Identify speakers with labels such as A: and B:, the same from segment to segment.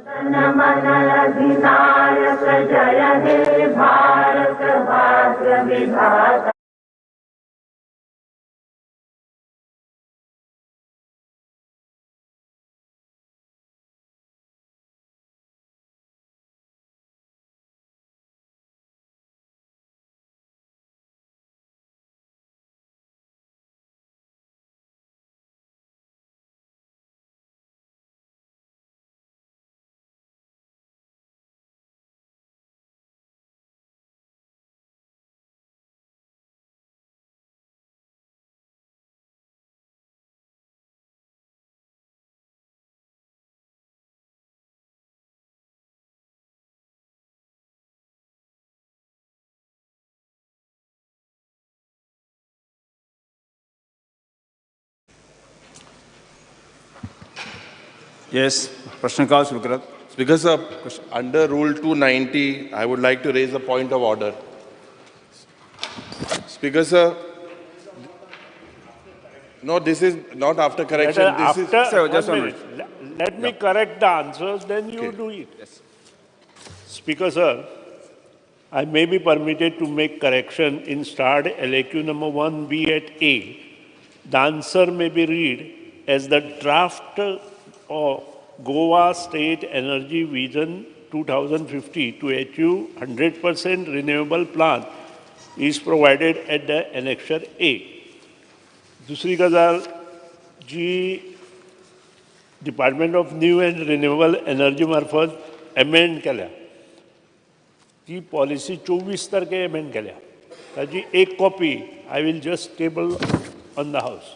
A: अधिनायक जय हे भारत भाग्य विधाता.
B: Yes, प्रश्नकाल सुरू करात.
C: Speaker sir, under Rule 290, I would like to raise a point of order. Speaker sir, no, this is not after correction. This is
B: Sir, just one minute.
D: Let me correct the answers, then you do it.
B: Yes.
D: Speaker sir, I may be permitted to make correction in starred LAQ number 1B at A. The answer may be read as the draft of Goa State Energy Vision 2050 to achieve 100% renewable plan is provided at the annexure A. दुसरी गजाल जी Department of New and Renewable Energy मार्फत amend केल्या ती policy 24 तारखे amend केल्या, ताजी एक copy I will just table on the house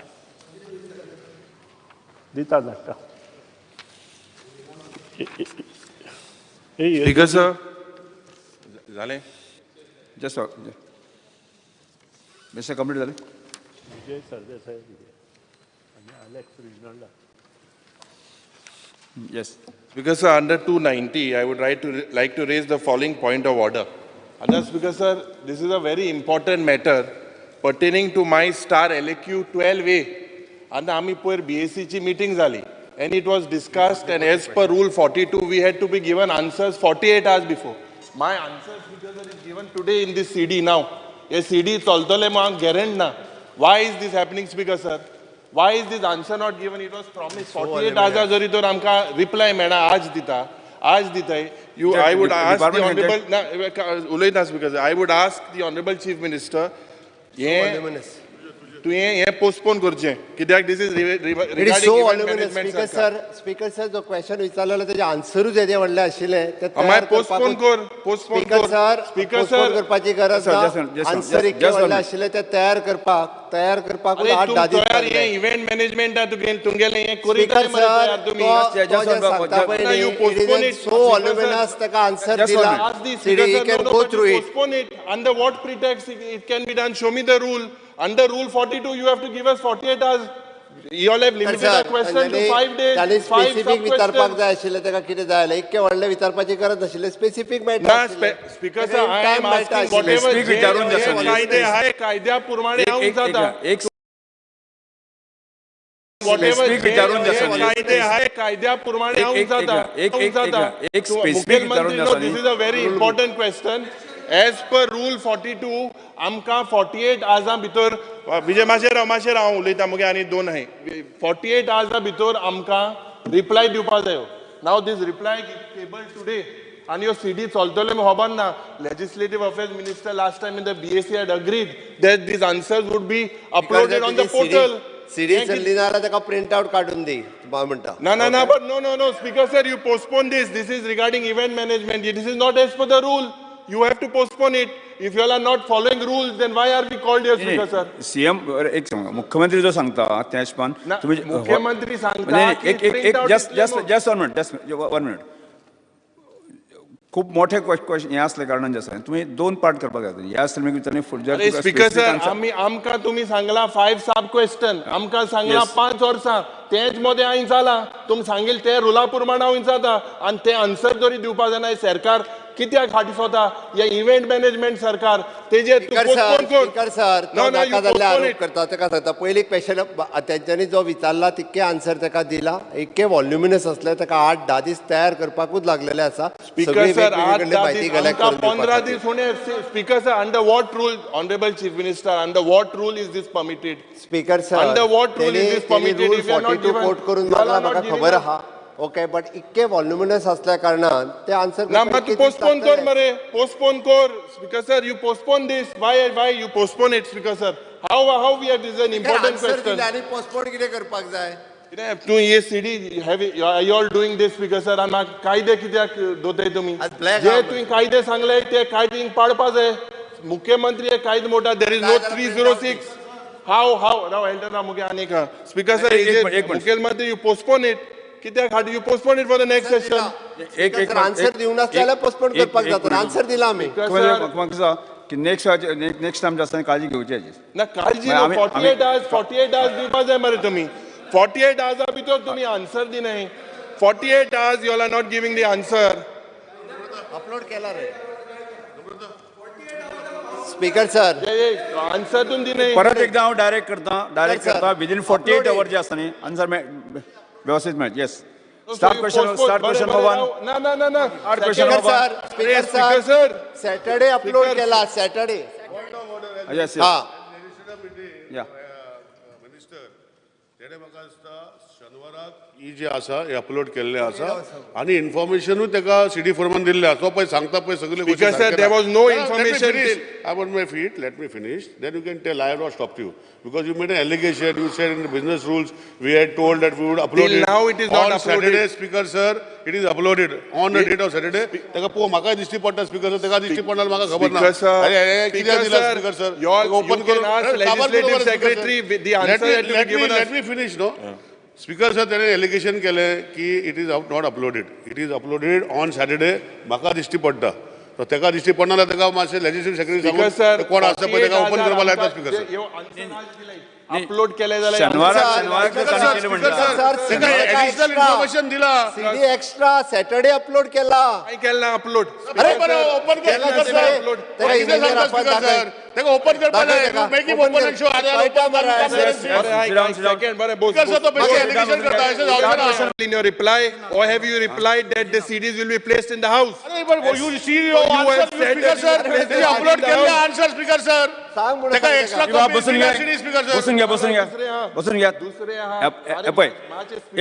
D: दिता धाडटा.
C: Speaker sir, जालें?
B: Just mister complete जालें?
D: विजय सरदेसाय आनी Alex Reginald.
B: Yes.
C: Speaker sir, under 290, I would like to raise the following point of order. Under Speaker sir, this is a very important matter pertaining to my star LAQ 12A. And आमी पयर BAC ची meeting जाली and it was discussed, and as per Rule 42, we had to be given answers 48 hours before. My answer, Speaker sir, is given today in this CD now. Hey CD चलतले म्हाका guarantee ना. Why is this happening, Speaker sir? Why is this answer not given? It was promised. 48 hours जरी तर आमकां reply मेळना, आज दिता, आज दिताय. You, I would ask the honorable, ना उलयता Speaker sir, I would ask the honorable Chief Minister, हें तुवें हें पोस्टपोन करचें कित्याक this is regarding event management.
E: Speaker sir, speaker sir, जो क्वेश्चन विचारलेलो तेजें आन्सरूच येदें व्हडलें आशिल्लें तें
C: मागीर पोस्टपोन कर, postpone
E: speaker sir,
C: speaker
E: postpone
C: sir
E: करपाची गरज ना. आन्सर इतकें व्हडलें आशिल्लें तें तयार करपाक 8-10 दीस लागले.
C: इव्हेंट मॅनेजमेंट तुमगेलें हें
E: स्पीकर सर, तो जें सांगता पळय न्ही, सो वॉल्युमिनस ताका आन्सर दिला, he can go through it.
C: Postpone it. Under what pretext it can be done? Show me the rule. Under Rule 42, you have to give us 48 hours. You all have limited the question to 5 days.
E: तांणी specific विचारपाक जाय आशिल्लें ताका कितें जाय जाल्यार, इतकें व्हडलें विचारपाची गरज नाशिल्लें, स्पेसिफीक मेळटा आशिल्लें.
C: Speaker sir, I am asking whatever कायदे आहे कायद्या प्रमाणे हांव जाता. कायदे आहे कायद्या प्रमाणे हांव जाता. मुख्यमंत्री, this is a very important question. As per Rule 42, आमकां 48 आवर्सां भितर, विजय माशेर राव, माशेर हांव उलयता मुगे आनी दोन आहाय. 48 आवर्सां भितर आमकां रिप्लाय दिवपा जायो. Now this reply table today आनी ह्यो सीडी चलतल्यो म्हूण खबर ना. Legislative Affairs Minister last time in the BAC had agreed that these answers would be uploaded on the portal.
E: CD चल्ली ना जाल्यार ताका प्रिंट आवट काडून दी हांव म्हणटा.
C: ना ना ना, but no no no, Speaker sir, you postpone this. This is regarding event management. This is not as per the rule. You have to postpone it. If you all are not following rules, then why are we called here, Speaker sir?
B: CM एक सांगा, मुख्यमंत्री जो सांगता त्या हिशोबान तुम्ही
C: मुख्यमंत्री सांगता
B: एक एक just just just one minute, just one minute. खूप मोठे क्वेश्चन हे असले कारणान जे आसा तुमी दोन पार्ट करपाक जाय. ह्या आसले विचारणी फुडल्या
C: स्पीकर सर, आमी आमकां तुमी सांगला 5 सब क्वेश्चन, आमकां सांगला 5 वर्सां, तेच मदें हांवें जाला. तुमी सांगिल्लें ते रुला प्रमाण हांव जाता आनी ते आन्सर जरी दिवपा जायना सरकार कित्याक हाडिसोता हे इव्हेंट मॅनेजमेंट सरकार तेजेर तूं पोस्टपोन कर.
E: स्पीकर सर, तो नाका जाल्ले आरोप करता. ताका सांगता पयली क्वेश्चन तेंच्यांनी जो विचारला तितके आन्सर ताका दिला, इतके वॉल्युमिनस असले ताका 8-10 दीस तयार करपाकूच लागलेले आसा.
C: स्पीकर सर, 8-10 दीस, 15 दीस उणे. Speaker sir, under what rule, honourable chief minister, under what rule is this permitted?
E: Speaker sir,
C: under what rule is this permitted?
E: Rule 42 quote करून मागला, म्हाका खबर आहा. ओके, बट इतके वॉल्युमिनस असल्या कारणान ते आन्सर
C: ना. मात पोस्टपोन कर मरे, पोस्टपोन कर. Speaker sir, you postpone this. Why you postpone it speaker sir? How we are, this an important question.
E: आनी पोस्टपोन कितें करपाक जाय?
C: तूं हे CD have you all doing this speaker sir. आनी म्हाका कायदे कित्याक दोताय तुमी? जे तुवें कायदे सांगले ते कायदे पाळपा जाय. मुख्यमंत्री हे कायदे मोडटा. There is no 306. How Rao Elton राव मुगे आनी स्पीकर सर, मुखेलमंत्री you postpone it कित्याक हाड? You postpone it for the next session.
E: एक आन्सर दिवं नासल्यार जाल्यार पोस्टपोन करपाक जाता. आन्सर दिला आमी
B: की नेक्स्ट टायम जास्त काळजी घेवची हाजी
C: ना. काळजी 48 आवर्स, 48 आवर्स दिवपा जाय मरे तुमी. 48 आवर्सा भितर तुमी answer दिनाय. 48 hours you all are not giving the answer.
E: Upload केला रे स्पीकर सर,
C: आन्सर तुमी दिनाय.
B: परत एकदा हांव डायरेक्ट करता, डायरेक्ट करता. विदीन 48 our जे आसा न्ही आन्सर व्यवस्थित मेळट. Yes, start question, start question number 1.
C: ना ना ना ना,
B: question number 1.
E: Speaker sir, Saturday upload केला, सॅटरडे.
B: येस येस, या
F: मिनिस्टर तेणे म्हाका दिसता शनिवाराक ही जी आसा हे अपलोड केल्ले आसा आनी इन्फॉर्मेशनूय ताका सीडी फॉर्मान दिल्ले आसा. तो पळय सांगता पळय सगळे.
C: Speaker sir, there was no information.
F: I want my feet, let me finish, then you can tell. I have not stopped you because you made an allegation. You said in the business rules we had told that we would upload
C: Till
F: it.
C: Now it is not
F: on
C: uploaded.
F: Saturday, Speaker sir, it is uploaded on the date of Saturday. ताका पळोव म्हाका दिश्टी पडटा speaker sir, ताका दिश्टी पडना म्हाका खबर ना. अरे कित्याक दिला स्पीकर सर?
C: ओपन करून legislative secretary the answer had to be given us.
F: Let me finish no. Speaker sir, त्याने एलिगेशन केलें की it is not uploaded. It is uploaded on Saturday. म्हाका दिश्टी पडटा, तो ताका दिश्टी पडना जाल्यार ताका मातशें लेजिस्लेटिव्ह सेक्रेटरी सांगून कोण आसा पळय ताका ओपन करपाक लायता स्पीकर सर.
C: अपलोड केले जाल्यार
F: एडिशनल इन्फॉर्मेशन दिला,
E: सीडी एक्स्ट्रा सॅटरडे अपलोड केला.
C: काय केलं ना अपलोड?
F: ओपन केला सर, ताका ओपन करपाक जाय. Make him open and show.
C: In your reply, or have you replied that the CDs will be placed in the house?
F: But you see your answer, Speaker sir. Upload केल्ले answer, Speaker sir. ताका extra
B: बसून घ्या, बसून घ्या, बसून घ्या, बसून घ्या. पळय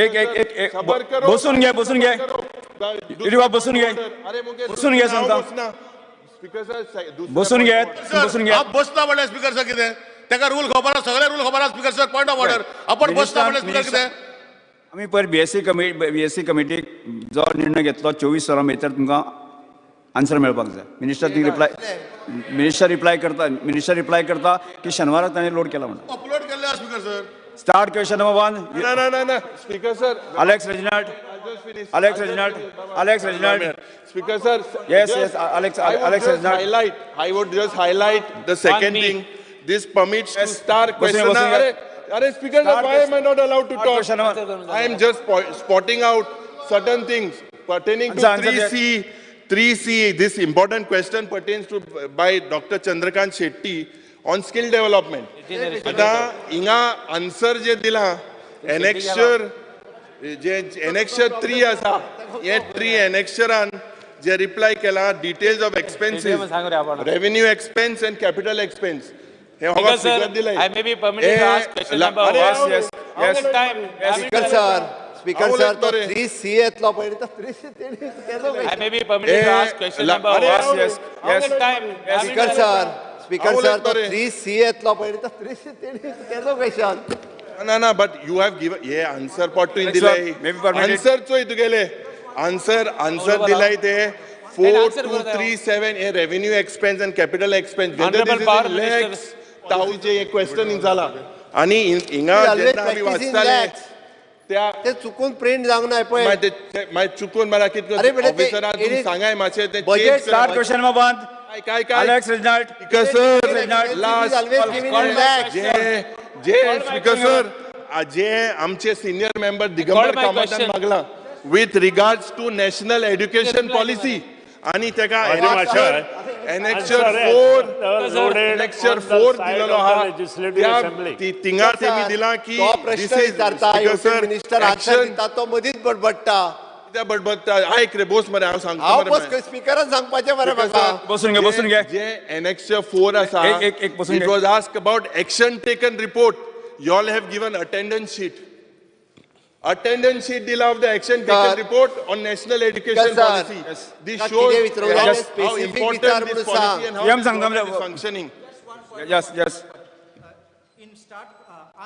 B: एक एक एक बसून घ्या, बसून घ्या, बसून घ्या, बसून घ्या सांगता. बसून घ्या, बसून घ्या.
F: बसता म्हणल्यार स्पीकर सर कितें ताका रूल खबर आसा, सगळे रूल खबर आसा speaker sir. Point of order, आपण बसता म्हणल्यार स्पीकर कितें?
B: आमी पयर बीएससी कमिटीक जो निर्णय घेतलो 24 वरां भितर तुमकां आन्सर मेळपाक जाय. मिनिस्टर रिप्लाय, मिनिस्टर रिप्लाय करता, मिनिस्टर रिप्लाय करता की शनिवाराक ताणें लोड केला म्हणून.
F: अपलोड केल्ले आसा speaker sir.
B: Start question number 1.
C: ना ना ना ना speaker sir,
B: Alex Reginald, Alex Reginald, Alex Reginald.
C: Speaker sir,
B: yes yes, Alex, Alex Reginald.
C: Highlight, I would just highlight the second thing. This permits to start question. अरे अरे speaker sir, why am I not allowed to talk? I am just spotting out certain things pertaining to 3C. 3C, this important question pertains to by Dr. Chandrakant Shetty on skill development. आता हिंगा answer जे दिला annexure, जे annexure 3 आसा, हे 3 एनेक्शरान जे reply केला details of expenses, revenue expense and capital expense. हे हांगा figure दिलाय.
G: I may be permitted to ask question number 1.
B: Yes yes.
E: Speaker sir, speaker sir, तो 3C येतलो पळय तो 3C केलो.
G: I may be permitted to ask question number 1.
B: Yes yes yes.
E: Speaker sir, speaker sir, तो 3C येतलो पळय तो 3C केलो क्वेश्चन.
C: ना ना, but you have given hey answer pot तुवें दिलाय. आन्सर चोय तुगेले आन्सर, आन्सर दिलाय ते 4 2 3 7 हे revenue expense and capital expense. Lakhs थावजंडचे hey question जाला आनी हिंगा जेन्ना आमी वाचताले
E: ते चुकून प्रिंट जावंक ना पळय.
C: मागीर चुकून मला कितें ऑफिसरान तुमी सांगाय मातशें ते
B: budget. Start question number 1.
C: काय काय
B: Alex Reginald.
C: Speaker sir, last जे स्पीकर सर, जे आमचे सिनियर मेंबर दिगंबर कामतान मागला with regards to national education policy. आनी तेका एनेक्चर 4 एनेक्चर 4 दिलेलो आहा. तिंगा तेमी दिला की
E: प्रश्न विचारता मिनिस्टर आन्सर दिता तो मदींच बडबडटा.
C: कित्याक बडबडटा? आयक रे बोस मरे, हांव सांगता
E: मरे. स्पिकरान सांगपाचें मरे म्हाका.
B: बसून घे, बसून घे.
C: जे एनेक्चर 4 आसा, it was ask about action taken report. You all have given attendance sheet. Attendance sheet deal of the action taken report on national education policy. This shows how important this policy and how it is functioning.
B: Yes, yes.
H: In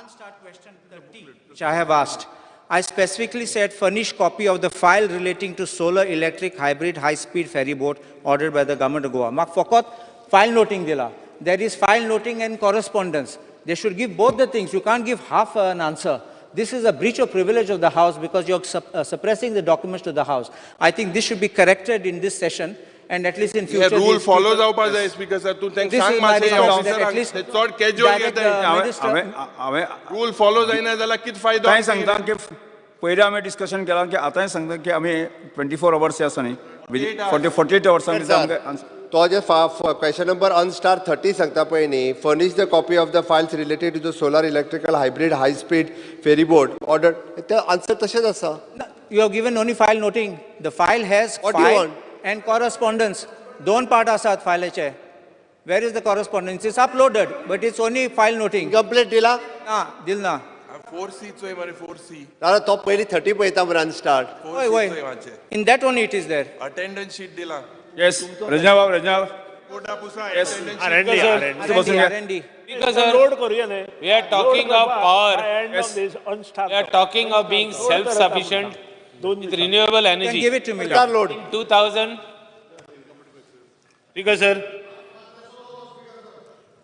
H: unstarred question 30, which I have asked, I specifically said furnish copy of the file relating to solar electric hybrid high-speed ferry boat ordered by the government of Goa. Mak fokot file noting dila. There is file noting and correspondence. They should give both the things. You can't give half an answer. This is a breach of privilege of the House because you're suppressing the documents to the House. I think this should be corrected in this session and at least in future.
C: The rule follows out by the Speaker, sir.
H: This is my response, that at least direct the minister.
C: Rule follows जायना जाल्यार कितें फायदो?
B: हांवें सांगता की पयलीं आमी discussion केलां की आतांय सांगता की आमी 24 अवर्स आसा न्ही, 48 अवर्स.
E: तो जे क्वेश्चन नंबर अनस्टार 30 सांगता पळय न्ही, furnish the copy of the files related to the solar electrical hybrid high speed ferry boat order. ते आन्सर तशेंच आसा.
H: You have given only file noting. The file has file and correspondence. दोन part आसात फायलाचे. Where is the correspondence? It's uploaded but it's only file noting.
E: Complete दिला
H: ना, दिल ना.
C: 4C चोय मरे, 4C.
E: दादा तो पयलीं 30 पळयता मरे अनस्टार.
H: हय हय, in that only it is there.
C: Attendance sheet दिला.
B: Yes, Rajna Babu, Rajna.
C: Yes,
D: R&D.
H: R&D.
G: Because we are talking of power.
D: Yes.
G: We are talking of being self-sufficient with renewable energy.
H: You can give it to me.
G: In 2000. Because sir,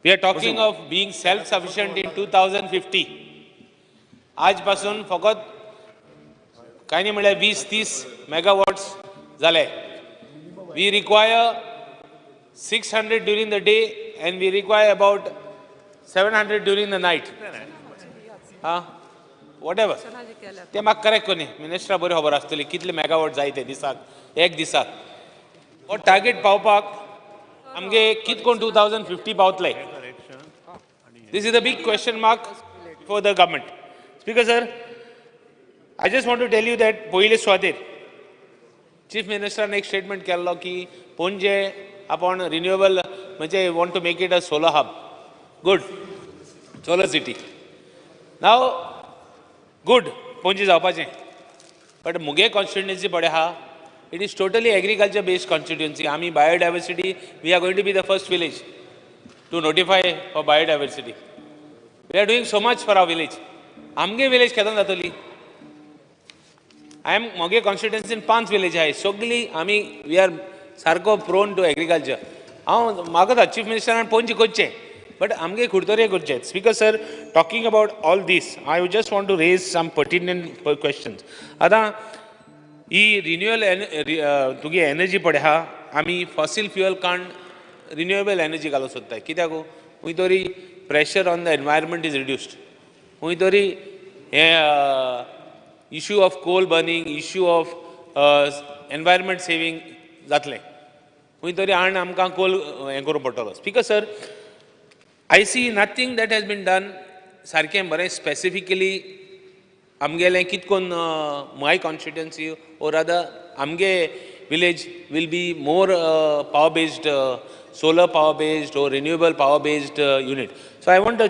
G: we are talking of being self-sufficient in 2050. आज पासून फकत काय नाही म्हळ्यार 20-30 मेगावॉट्स जाले. We require 600 during the day and we require about 700 during the night. Whatever. ते म्हाका correct कोनी मिनिस्टरा बरी खबर आसतली कितले मेगावॉट जाय ते दिसाक, एक दिसाक. हो टार्गेट पावपाक आमगे कित कोण 2050 पावतले. This is a big question mark for the government. Speaker sir, I just want to tell you that पयले सुवातेर चीफ मिनिस्टरान एक स्टेटमेंट केल्लो की पणजे आपण रिन्युएबल म्हणजे want to make it a solar hub, good solar city. Now good Panaji जावपाचें, but मुगे constituency पळय आहा, it is totally agriculture based constituency. आमी biodiversity, we are going to be the first village to notify for biodiversity. We are doing so much for our village. आमगे village केन्ना जातली? I am म्हगे कॉन्स्टिट्युएन्सीन 5 village आहाय, सगळीं आमी we are सारको prone two agriculture. हांव मागता चीफ मिनिस्टरान पणजी करचें, बट आमगे कुडतरे करचें. Speaker sir, talking about all this, I just want to raise some pertinent questions. आतां ही रिन्युअल तुगे एनर्जी पळय आहा, आमी फॉसील फ्युअल काण रिन्युएबल एनर्जी घालूंक सोदताय. कित्याक खंय तरी pressure on the environment is reduced. खंय तरी हें issue of coal burning, issue of environment saving जातलें. खंय तरी आण आमकां कोल हें करूंक पडटलो. Speaker sir, I see nothing that has been done सारकें बरें स्पेसिफिकली आमगेलें कित कोन्न my constituency or rather आमगे village will be more power based, solar power based or renewable power based unit. So I want the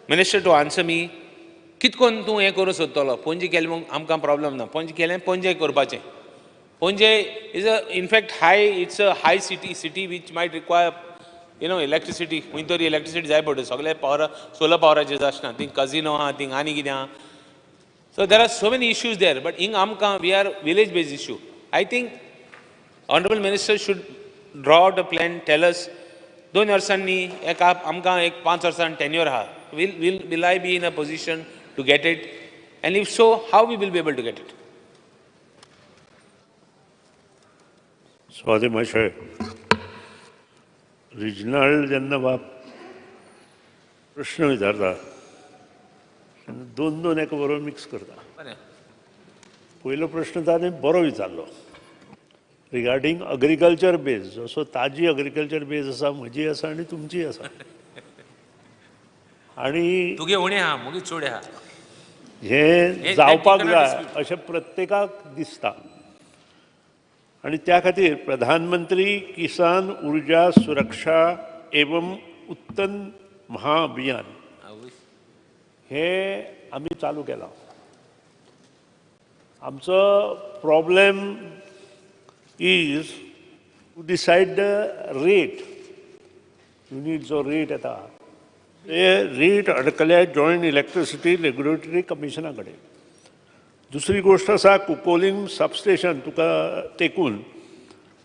G: minister to answer me कित कोन्न तूं हें करूंक सोदतलो. पणजी केलें म्हूण आमकां प्रॉब्लम ना, पणजी केलें पणजे करपाचें. Panaji is a in fact high, it's a high city which might require you know electricity. खंय तरी इलेक्ट्रिसिटी जाय पडटा, सगळे पावर सोलर पावराचेर आसना. थिंग कजिनो आहा, थिंग आनी कितें आहा. So there are so many issues there, but हिंग आमकां we are village based issue. I think honourable minister should draw out a plan, tell us 2 वर्सांनी एक आमकां एक 5 वर्सां टेन्युअर आहा, will I be in a position to get it, and if so how we will be able to get it.
D: Swati माशय, regional जेन्ना बाब प्रश्न विचारता तेन्ना दोन दोन एका बरोबर मिक्स करता. पयलो प्रश्न ताणें बरो विचारलो, रिगार्डींग अग्रिकल्चर बेज. जसो ताजी अग्रिकल्चर बेज आसा, म्हजी आसा आनी तुमची आसा. आनी
G: तुगे उणें आहा, मुगे चड आहा.
D: हें जावपाक जाय अशें प्रत्येकाक दिसता. आनी त्या खातीर प्रधानमंत्री किसान ऊर्जा सुरक्षा एवं उत्तन महाअभियान हे आमी चालू केलां. आमचो problem is to decide the rate. Unit जो रेट येता ते रेट अडकल्या जॉयंट इलेक्ट्रिसिटी रेग्युलेटरी कमिशना कडेन. दुसरी गोश्ट आसा कुकोलीम सबस्टेशन तुका तेकून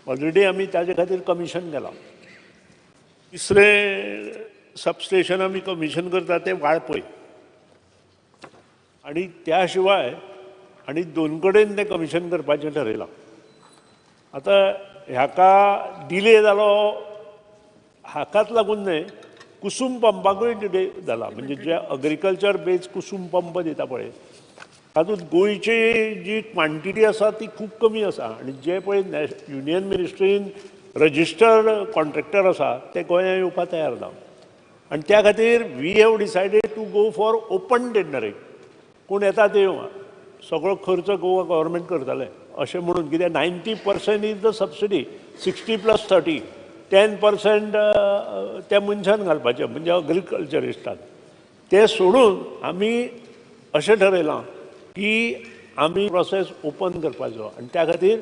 D: ऑलरेडी आमी ताजे खातीर कमिशन केलां. तिसरें सबस्टेशन आमी कमिशन करता तें वाळपय. आनी त्या शिवाय आनी दोन कडेन तें कमिशन करपाचें ठरयलां. आतां ह्याका डिले जालो हाकाच लागून न्हय, कुसूम पंपाकूय डिले जाला. म्हणजे जे अग्रिकल्चर बेज कुसूम पंप दिता पळय तातूंत गोंयची जी क्वांटिटी आसा ती खूब कमी आसा. आनी जे पळय युनियन मिनिस्ट्रीन रजिस्टर्ड कॉन्ट्रॅक्टर आसा ते गोंयांत येवपाक तयार ना. आनी त्या खातीर we have decided to go for open tendering. कोण येता ते येवं, सगळो खर्च गोवा गव्हर्मेंट करतलें अशें म्हणून. कित्याक 90% is the subsidy, 60 + 30, 10% त्या मनशान घालपाचें म्हणजे अग्रिकल्चरिस्टान. तें सोडून आमी अशें ठरयलां की आमी प्रोसेस ओपन करपाचो आनी त्या खातीर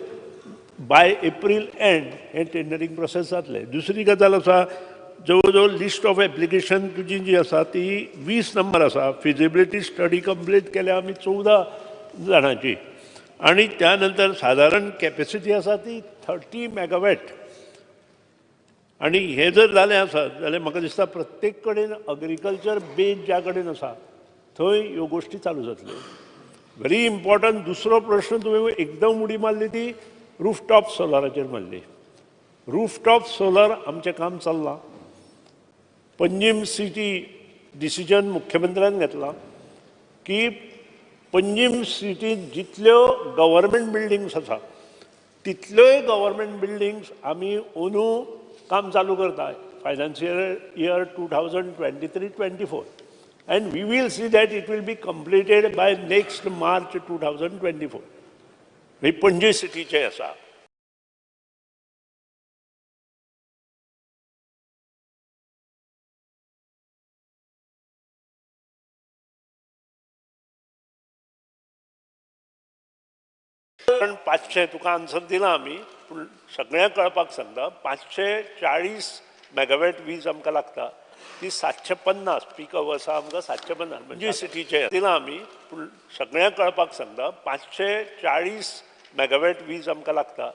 D: बाय एप्रील एंड हें टेंडरींग प्रोसेस जातलें. दुसरी गजाल आसा, जवळ जवळ लिस्ट ऑफ एप्लिकेशन तुजी जी आसा ती 20 नंबर आसा. फिजिबिलिटी स्टडी कंप्लीट केल्या आमी 14 जाणांची आनी त्या नंतर सादारण कॅपेसिटी आसा ती 30 मेगावॅट. आनी हें जर जालें आसा जाल्यार म्हाका दिसता प्रत्येक कडेन अग्रिकल्चर बेज ज्या कडेन आसा थंय ह्यो गोश्टी चालू जातल्यो. Very important. दुसरो प्रश्न तुवें एकदम उडी मारली ती रूफटॉप सोलराचेर मारली. रूफटॉप सोलर आमचें काम चल्लां. पंजीम सिटी डिसिजन मुख्यमंत्र्यान घेतलां की पंजीम सिटींत जितल्यो गव्हर्मेंट बिल्डिंग्स आसा तितल्योय गव्हर्मेंट बिल्डिंग्स आमी अंदू काम चालू करता financial year 2023-24 and we will see that it will be completed by next March 2024. ही पणजी सिटीचें आसा. कारण 500 तुका आन्सर दिला आमी, पूण सगळ्यांक कळपाक सांगता 540 मेगावॅट वीज आमकां लागता ती 750 पीक अवर्सा आमकां 750 म्हणजे सिटीचे दिला आमी, पूण सगळ्यांक कळपाक सांगता 540 मेगावॅट वीज आमकां लागता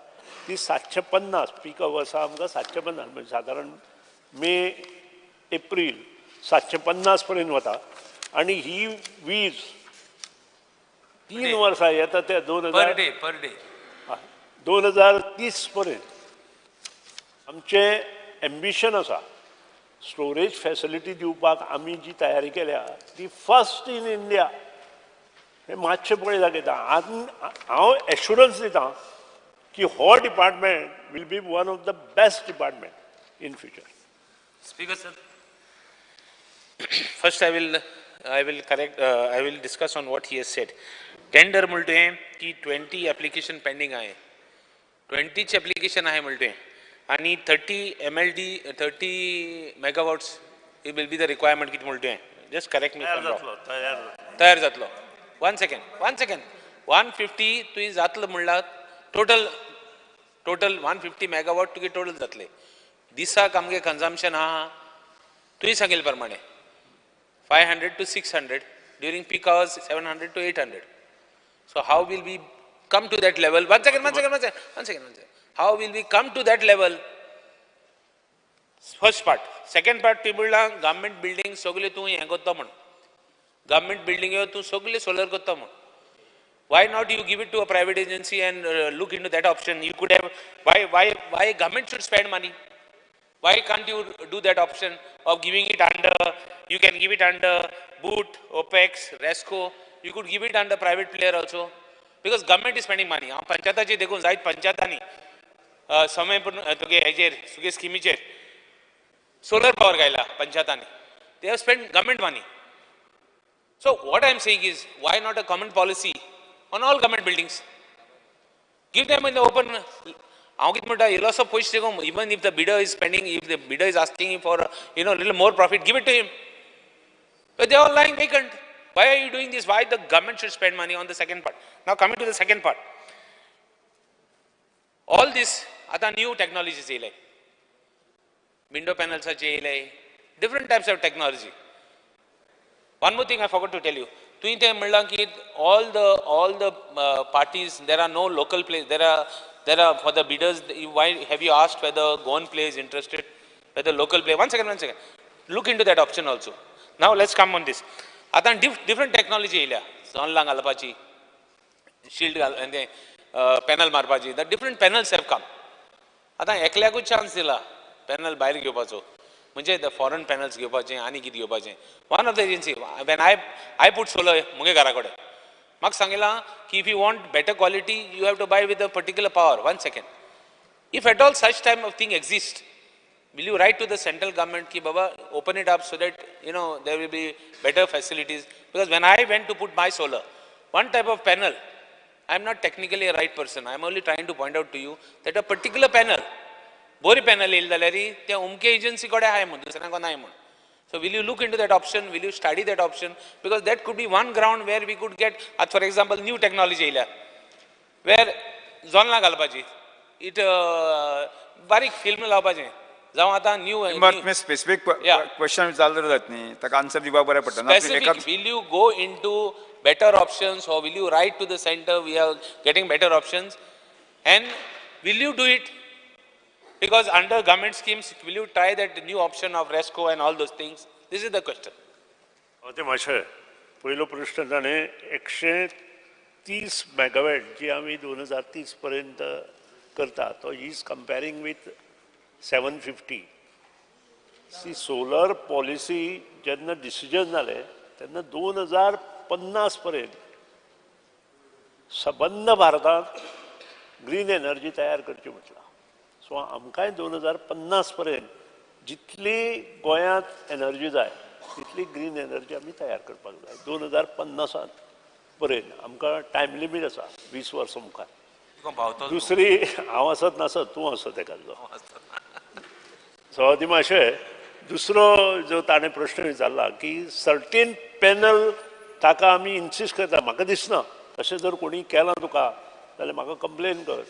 D: ती 750 पीक अवर्सा आमकां 750 म्हणजे सादारण मे एप्रील 750 पर्यंत वता. आनी ही वीज 3 वर्सां येता ते 2030 पर्यंत आमचें एम्बिशन आसा. स्टोरेज फॅसिलिटी दिवपाक आमी जी तयारी केल्या ती फर्स्ट इन इंडिया. हें मातशें पळय दाखयता. हांव एश्युरन्स दिता की हो department will be one of the best department in future.
G: Speaker sir, first I will correct, I will discuss on what he has said. Tender म्हणते की 20 एप्लिकेशन पेंडिंग आहे, 20 एप्लिकेशन आहे म्हणते आणि 30 MLD 30 megawatts it will be the requirement किती म्हणते. Just correct me. तयार जातलो. 1 सेकंड 150 तुवें जातलो म्हणला. टोटल 150 मेगावॉट तुगे टोटल जातले दिसाक. आमगे कन्जम्पशन आहा तुवें सांगिल्ले प्रमाणे 500 to 600 during peak hours, 700 to 800. So how will we come to that level? One second. How will we come to that level? First part. Second part, people government building सगळे तू हें करता म्हण, गव्हर्नमेंट बिल्डिंग तू सगळे solar करता म्हण. Why not you give it to a private agency and look into that option? You could have. Why government should spend money? Why can't you do that option of giving it under, you can give it under BOOT, OPEX, RESCO, you could give it under private player also, because government is spending money. हांव पंचायताची देखून जायत पंचायतांनी समय पूण तुगे हेजेर तुगे स्किमीचेर solar power घायला पंचायतांनी. They have spend government money. So what I am saying is, why not a common policy on all government buildings? Give them in the open. हांव कितें म्हणटा, इल्लोसो पयशे देखून, even if the bidder is spending, if the bidder is asking for you know little more profit, give it to him. But they are lying vacant. Why are you doing this? Why the government should spend money on the second part? Now coming to the second part. All this आता new technologies येयले, window पॅनल्साचे येयले, different types of technology. One more thing I forgot to tell you. तुवें तें म्हणलां की all the parties, there are no local play, there are for the bidders. Why have you asked whether Goan play is interested, whether local play? One second, one second. Look into that option also. Now let's come on this. आतां different technology येयल्या, जोनलां घालपाची, shield घाल, तें panel मारपाची. The different panels have come. आतां एकल्याकूच chance दिला panel भायर घेवपाचो, म्हणजे the foreign panels घेवपाचें आनी कितें घेवपाचें. One of the agency when I put solar म्हगे घरा कडेन, म्हाका सांगिलां की if you want better quality you have to buy with a particular power. One second, if at all such type of thing exist, will you write to the central government ki baba open it up so that you know there will be better facilities? Because when I went to put my solar, one type of panel, I am not technically a right person, I am only trying to point out to you that a particular panel, Bori panel येयली जाल्यार ते अमके agency कडेन आहाय म्हूण, दुसऱ्यांक नाय म्हूण. So will you look into that option? Will you study that option? Because that could be one ground where we could get, for example, new technology येयल्या where जोनलां घालपाची, it बारीक फिल्म लावपाचें. जावं आतां न्यू
B: स्पेसिफीक क्वेश्चन विचारलें जात न्ही, ताका आन्सर दिवपाक बरें पडटा.
G: Specific, will you go into better options or will you write to the center we are getting better options, and will you do it? Because under government schemes, will you try that new option of RESCO and all those things? This is the question.
D: ते मातशें पयलो प्रश्न ताणें 130 megawatt जी आमी 2030 पर्यंत करता, तो is comparing with 750. See, solar policy जेन्ना डिसिजन जालें तेन्ना 2050 पर्यंत सबंद भारतांत ग्रीन एनर्जी तयार करची म्हटलां. सो आमकांय 2050 पर्यंत जितली गोंयांत एनर्जी जाय तितली ग्रीन एनर्जी आमी तयार करपाक जाय. 2050 पर्यंत आमकां टायम लिमीट आसा, 20 वर्सां मुखार. दुसरी हांव आसत नासत तूं आसत एखादो. सो ती मातशें दुसरो जो ताणें प्रश्न विचारला की सर्टेन पॅनल ताका आमी इन्सिस्ट करता, म्हाका दिसना तशें जर कोणी केलां तुका जाल्यार म्हाका कंप्लेन कर.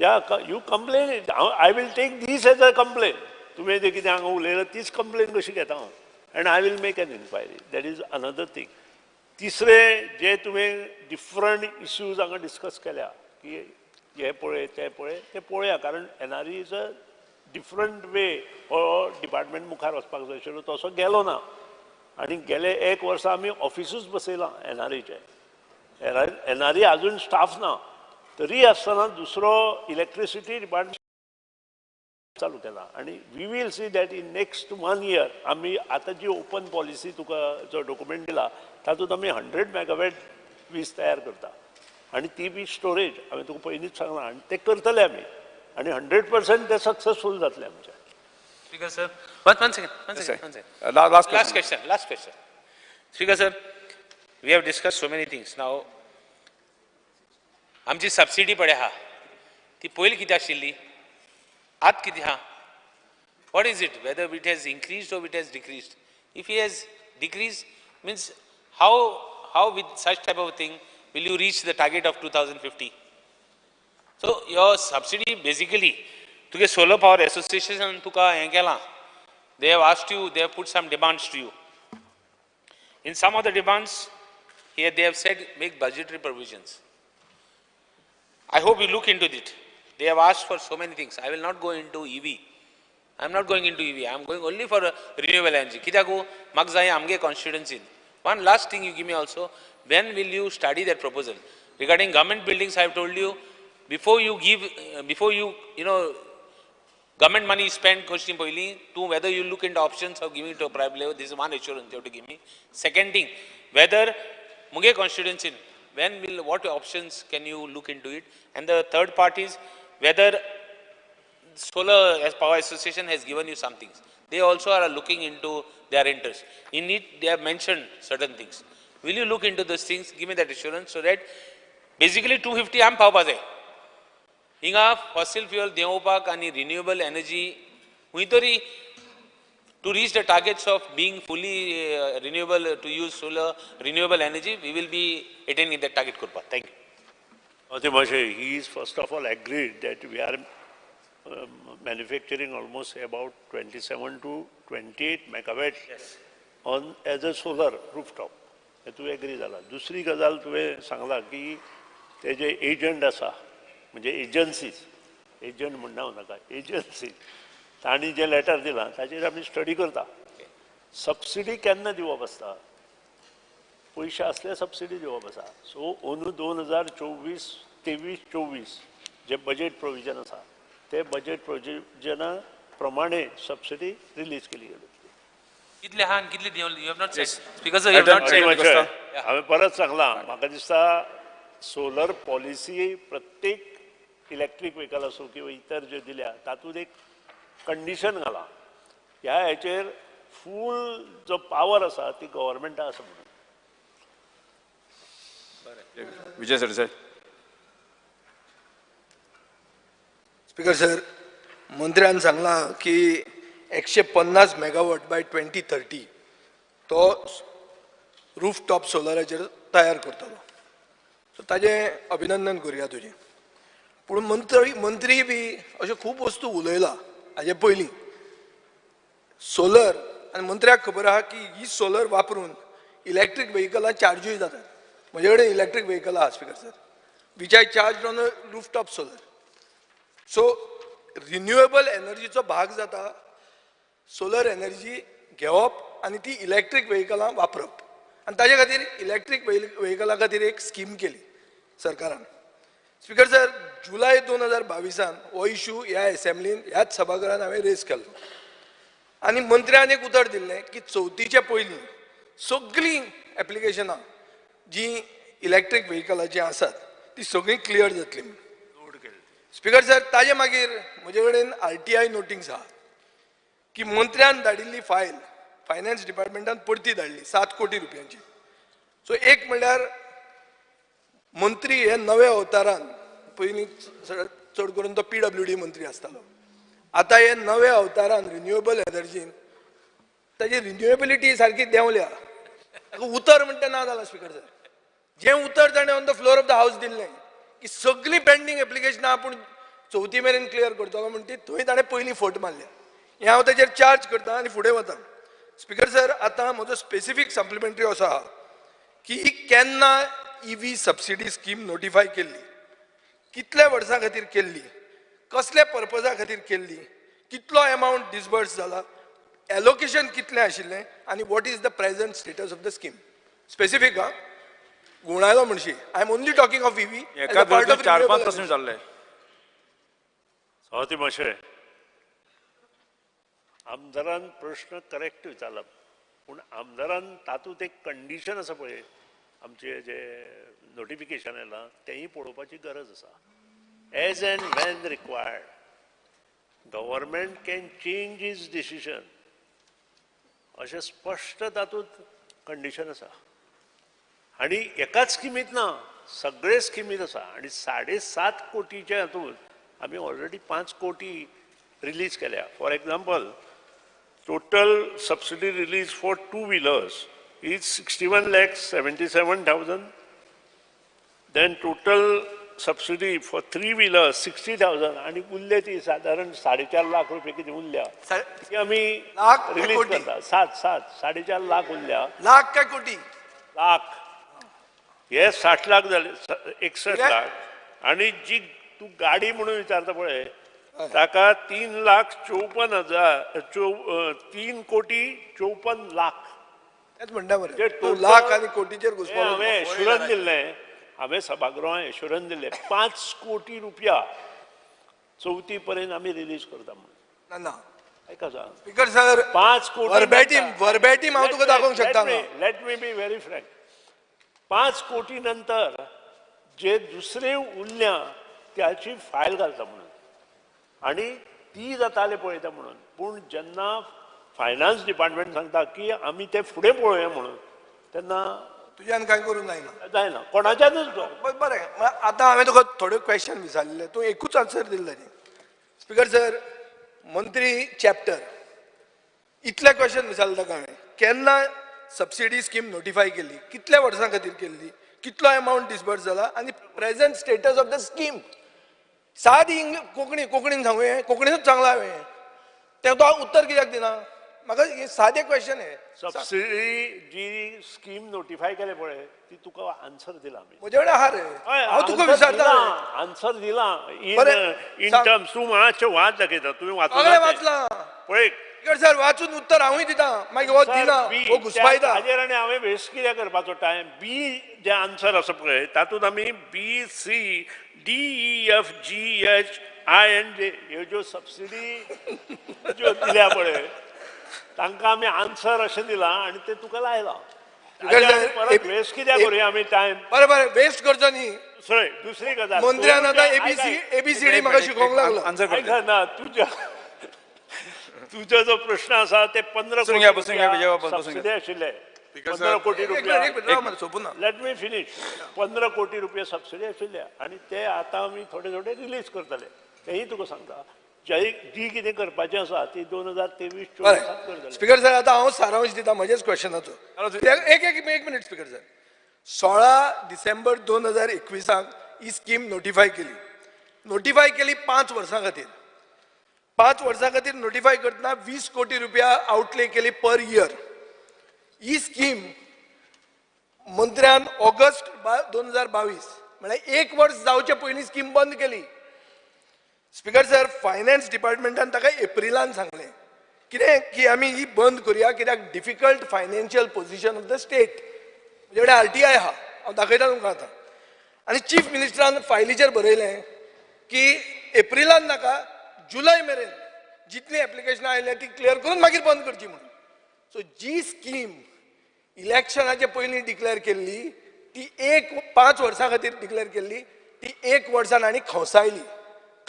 D: या you complain, I will take this as a complain. तुवें जें कितें हांगा उलयलां तीच कंप्लेन कशी घेता हांव, and I will make an inquiry. That is another thing. तिसरें जे तुवें डिफरंट इश्यूज हांगा डिस्कस केल्या की हे पळय ते पळय, ते पळोवया, कारण NRE is a different way हो डिपार्टमेंट मुखार वचपाक जाय आशिल्लो, तसो गेलो ना. आनी गेले एक वर्सा आमी ऑफिसूच बसयलां एनआरईचें. एनआरई अजून स्टाफ ना, तरी आसतना दुसरो इलेक्ट्रिसिटी डिपार्टमेंट चालू केला. आनी we will see that in next 1 year आमी आतां जी ओपन पॉलिसी तुका जो डॉक्युमेंट दिला तातूंत आमी 100 मेगावॅट वीज तयार करता, आनी ती बी स्टोरेज हांवें तुका पयलींच सांगलां, आनी ते करतले आमी, आनी 100% ते सक्सेसफूल जातले आमचे.
G: Speaker sir, one second, one second. Last question, last question. Speaker sir, we have discussed so many things. Now, आमची सबसिडी पळय आहा ती पयलीं कितें आशिल्ली, आत कितें आहा? What is it? Whether it has increased or it has decreased? If it has decreased, means how with such type of thing will you reach the target of 2050? So your subsidy basically, तुगे solar power association तुका हें केलां, they have asked you, they have put some demands to you. In some of the demands, here they have said make budgetary provisions. I hope you look into it. They have asked for so many things. I will not go into EV. I am not going into EV. I am going only for renewable energy. कित्याक म्हाका जाय आमगे constituency. One last thing you give me also, when will you study that proposal? Regarding government buildings, I have told you, before you give, before you, you know, government money is spent, question poili, to whether you look into options of giving it to a private level, this is one assurance you have to give me. Second thing, whether Muge constituency, when will, what options can you look into it? And the third part is whether Solar as Power Association has given you some things. They also are looking into their interest. In it, they have mentioned certain things. Will you look into those things? Give me that assurance so that basically 250 आम पावपा जाय. हिंगा fossil fuel देंवोवपाक आनी renewable energy खंय तरी to reach the targets of being fully renewable, to use solar renewable energy, we will be attaining that target करपाक. Thank you.
D: He is first of all agreed that we are manufacturing almost about 27 to 28 megawatt
G: yes.
D: on as a solar rooftop. तूं agree जाला. दुसरी गजाल तुवें सांगला की ते जे agent आसा म्हणजे एजन्सीज, एजंट म्हणना नाका, एजन्सीज तांणी जें लेटर दिलां ताचेर आमी स्टडी करता. सबसिडी केन्ना दिवप आसता, पयशे आसले सबसिडी दिवप आसा. सो अंदू 2024 23 24 जे बजेट प्रोविजन आसा ते बजेट प्रोविजना प्रमाणे सबसिडी रिलीज केली गेली.
G: कितले आहा आनी कितले दिवं, you have not said. Speaker sir, you have not said.
D: हांवें परत सांगलां, म्हाका दिसता सोलर पॉलिसी प्रत्येक इलेक्ट्रीक व्हेकल आसूं किंवा इतर ज्यो दिल्या तातूंत एक कंडिशन घालां, ह्या हेचेर फूल जो पावर आसा ती गव्हर्मेंटा आसा म्हणून.
B: विजय सरदेसाय.
I: स्पीकर सर, मंत्र्यान सांगलां की 150 मेगावॉट बाय 2030 तो रूफ टॉप सोलराचेर तयार करतलो. सो ताजें अभिनंदन करुया तुजें. पूण मंत्री बी अश्यो खूब वस्तू उलयला हाजे पयलीं. सोलर आनी मंत्र्याक खबर आहा की ही सोलर वापरून इलेक्ट्रीक व्हेकलां चार्जूय जातात. म्हजे कडेन इलेक्ट्रीक व्हेकल आहा speaker sir, which I charge on a roof top solar. So renewable एनर्जीचो भाग जाता सोलर एनर्जी घेवप आनी ती इलेक्ट्रीक व्हेकलां वापरप. आनी ताजे खातीर इलेक्ट्रीक व्हेकला खातीर एक स्कीम केली सरकारान. स्पीकर सर, जुलय 2022 हो इशू ह्या एसेंब्लीन ह्याच सभाघरान हांवें रेज केल्लो आनी मंत्र्यान एक उतर दिल्लें की चवथीचे पयलीं सगळीं एप्लिकेशनां जीं इलेक्ट्रीक व्हेकलाचीं आसात ती सगळीं क्लियर जातली. स्पीकर सर, ताजे मागीर म्हजे कडेन RTI नोटीस आहा की मंत्र्यान धाडिल्ली फायल फायनान्स डिपार्टमेंटान परती धाडली 7 कोटी रुपयांची. सो एक म्हणल्यार मंत्री हे नव्या अवतारान, पयलीं चड करून तो PWD मंत्री आसतालो, आतां हे नव्या अवतारान रिन्युएबल एनर्जीन ताजी रिन्युएबिलिटी सारकी देंवल्या. उतर म्हणटा ना जालां स्पीकर सर. जें उतर ताणें on the floor of the house दिल्लें की सगळीं पेंडींग एप्लिकेशनां आपूण चवथी मेरेन क्लियर करतलो म्हण ती थंय ताणें पयलीं फट मारल्या. हें हांव ताचेर चार्ज करता आनी फुडें वता. स्पीकर सर, आतां म्हजो स्पेसिफीक सप्लिमेंटरी असो आहा की ही केन्ना EV subsidy scheme notify केल्ली, कितल्या वर्सां खातीर केल्ली, कसल्या पर्पजा खातीर केल्ली, कितलो एमावंट डिसबर्स जाला, एलोकेशन कितलें आशिल्लें आनी what is the present status of the scheme. Specific हा गुणायलो म्हणशी. I am only talking of EV.
B: चार पांच प्रश्न चालले.
D: सभापती महोदय, आमदारान प्रश्न करेक्ट विचारला, पूण आमदारान तातूंत एक कंडिशन आसा पळय, आमचे जे नोटिफिकेशन येयलां तेंय पळोवपाची गरज आसा. As and when required government can change its decision अशें स्पश्ट तातूंत कंडिशन आसा. आनी एकाच स्किमींत ना, सगळे स्किमींत आसा. आनी 7.5 कोटीच्या हातूंत आमी ऑलरेडी 5 कोटी रिलीज केल्या. For example, total subsidy release for 2 wheelers is 61,77,000. Then total subsidy for 3 wheelers 60,000 आनी उरले ती सादारण 4.5 लाख रुपये कितें उरल्या ती आमी रिलीज करता. 7.5 लाख उरल्या.
I: लाख काय कोटी?
D: लाख. हे 60 लाख जाले, 61 लाख. आनी जी तूं गाडी म्हणून विचारता पळय ताका 3,54,000 3,54,00,000.
I: तेच म्हणटा मरे, लाख आनी कोटीचेर घुसपा.
D: हांवें एश्युरन्स दिल्लें, हांवें सभागृहांत एश्युरन्स दिल्लें 5 कोटी रुपया चवथी पर्यंत आमी रिलीज करता म्हणून.
I: ना
D: आयका सांग
I: स्पीकर सर,
D: 5 कोटी
I: वर्बेटीम हांव तुका दाखोवंक शकता.
D: Let me be very frank. 5 कोटी नंतर जे दुसरे उरल्या त्याची फायल घालता म्हणून, आनी ती जाताले पळयता म्हणून. पूण जेन्ना फायनान्स डिपार्टमेंट सांगता की आमी ते फुडें पळोवया म्हणून तेन्ना
I: तुज्यान कांय करूंक जायना.
D: जायना कोणाच्यानूच.
I: बरें, आतां हांवें तुका थोड्यो क्वेश्चन विचारलेले, तूं एकूच आन्सर दिल्ले. स्पीकर सर, मंत्री चॅप्टर इतले क्वेश्चन विचारले ताका हांवें. केन्ना सबसिडी स्कीम नोटिफाय केली, कितल्या वर्सां खातीर केल्ली, कितलो एमावंट डिसबर्स जाला आनी present status of the scheme. सादी इंग्लीश कोंकणी कोंकणीन सांगू, हें कोंकणीनूच सांगलां हांवें, तें तो उत्तर कित्याक दिना म्हाका? हें सादें क्वेश्चन हें.
D: सबसिडी जी स्कीम नोटिफाय केले पळय ती तुका आन्सर दिला आमी.
I: म्हजे कडेन आहा रे, हांव तुका विचारता.
D: आन्सर दिला इन टर्म्स. तूं मातशें वाच दाखयता, तुवें वाचलां
I: वाचलां
D: पळय
I: सर, वाचून उत्तर हांवूय दिता, मागीर हो दिना हो घुसपायता.
D: ताजेर आनी हांवें वेस्ट कित्याक करपाचो टायम. बी जे आन्सर आसा पळय तातूंत आमी B C D E F G H I N J ह्यो ज्यो सबसिडी ज्यो दिल्या पळय तांकां आमी आन्सर अशें दिलां आनी तें तुका लायलां. परत वेस्ट कित्याक करुया आमी टायम.
I: बरें बरें, वेस्ट करचो न्ही.
D: दुसरी गजाल,
I: मंत्र्यान आतां एबीसीडी म्हाका शिकोवंक लागलो.
D: ना, तुजो जो प्रश्न आसा ते 15 कोटी सबसिडी आशिल्ले, 15 कोटी रुपया. Let me finish. 15 कोटी रुपया सबसिडी आशिल्ले आनी ते आतां आमी थोडे थोडे रिलीज करतले. तेंय तुका सांगता, जी कितें करपाचें आसा ती 2023-24 करतले.
I: स्पीकर सर, आतां हांव सारांश दिता म्हजेच क्वेश्चनाचो. एक एक मिनीट स्पीकर सर. 16 डिसेंबर 2021 ही स्कीम नोटिफाय केली. नोटिफाय केली 5 वर्सां खातीर. 5 वर्सां खातीर नोटिफाय करतना 20 कोटी रुपया आउटले केली पर इयर. ही स्कीम मंत्र्यान ऑगस्ट 2022 म्हळ्यार 1 वर्स जावचे पयलीं स्कीम बंद केली. स्पीकर सर, फायनान्स डिपार्टमेंटान ताका एप्रिलान सांगलें कितें की आमी ही बंद करुया कित्याक difficult financial position of the state. म्हजे कडेन आरटीआय आहा, हांव दाखयता तुमकां आतां. आनी चीफ मिनिस्टरान फायलीचेर बरयलें की एप्रिलान नाका, जुलय मेरेन जितली एप्लिकेशनां आयल्या ती क्लियर करून मागीर बंद करची म्हणून. सो जी स्कीम इलेक्शनाचे पयलीं डिक्लेअर केल्ली ती 5 वर्सां खातीर डिक्लेअर केल्ली, ती 1 वर्सान आनी खंवसायली,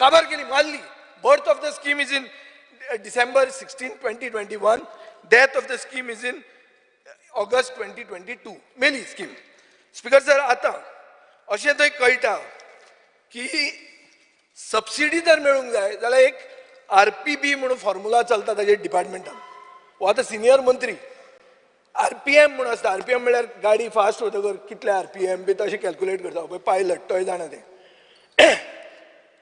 I: काबार केली, मारली. Birth of the scheme is in December 16, 2021. Death of the scheme is in August 2022. मेली स्कीम. स्पीकर सर, आतां अशें थंय कळटा की सबसिडी जर मेळूंक जाय जाल्यार एक आरपीबी म्हणून फॉर्मुला चलता ताजे डिपार्टमेंटान. हो आतां सिनियर मंत्री आरपीएम म्हणून आसता. आरपीएम म्हळ्यार गाडी फास्ट वतकर कितले आरपीएम बी तशें कॅल्कुलेट करता. पळय पायलट तोय जाणा तें.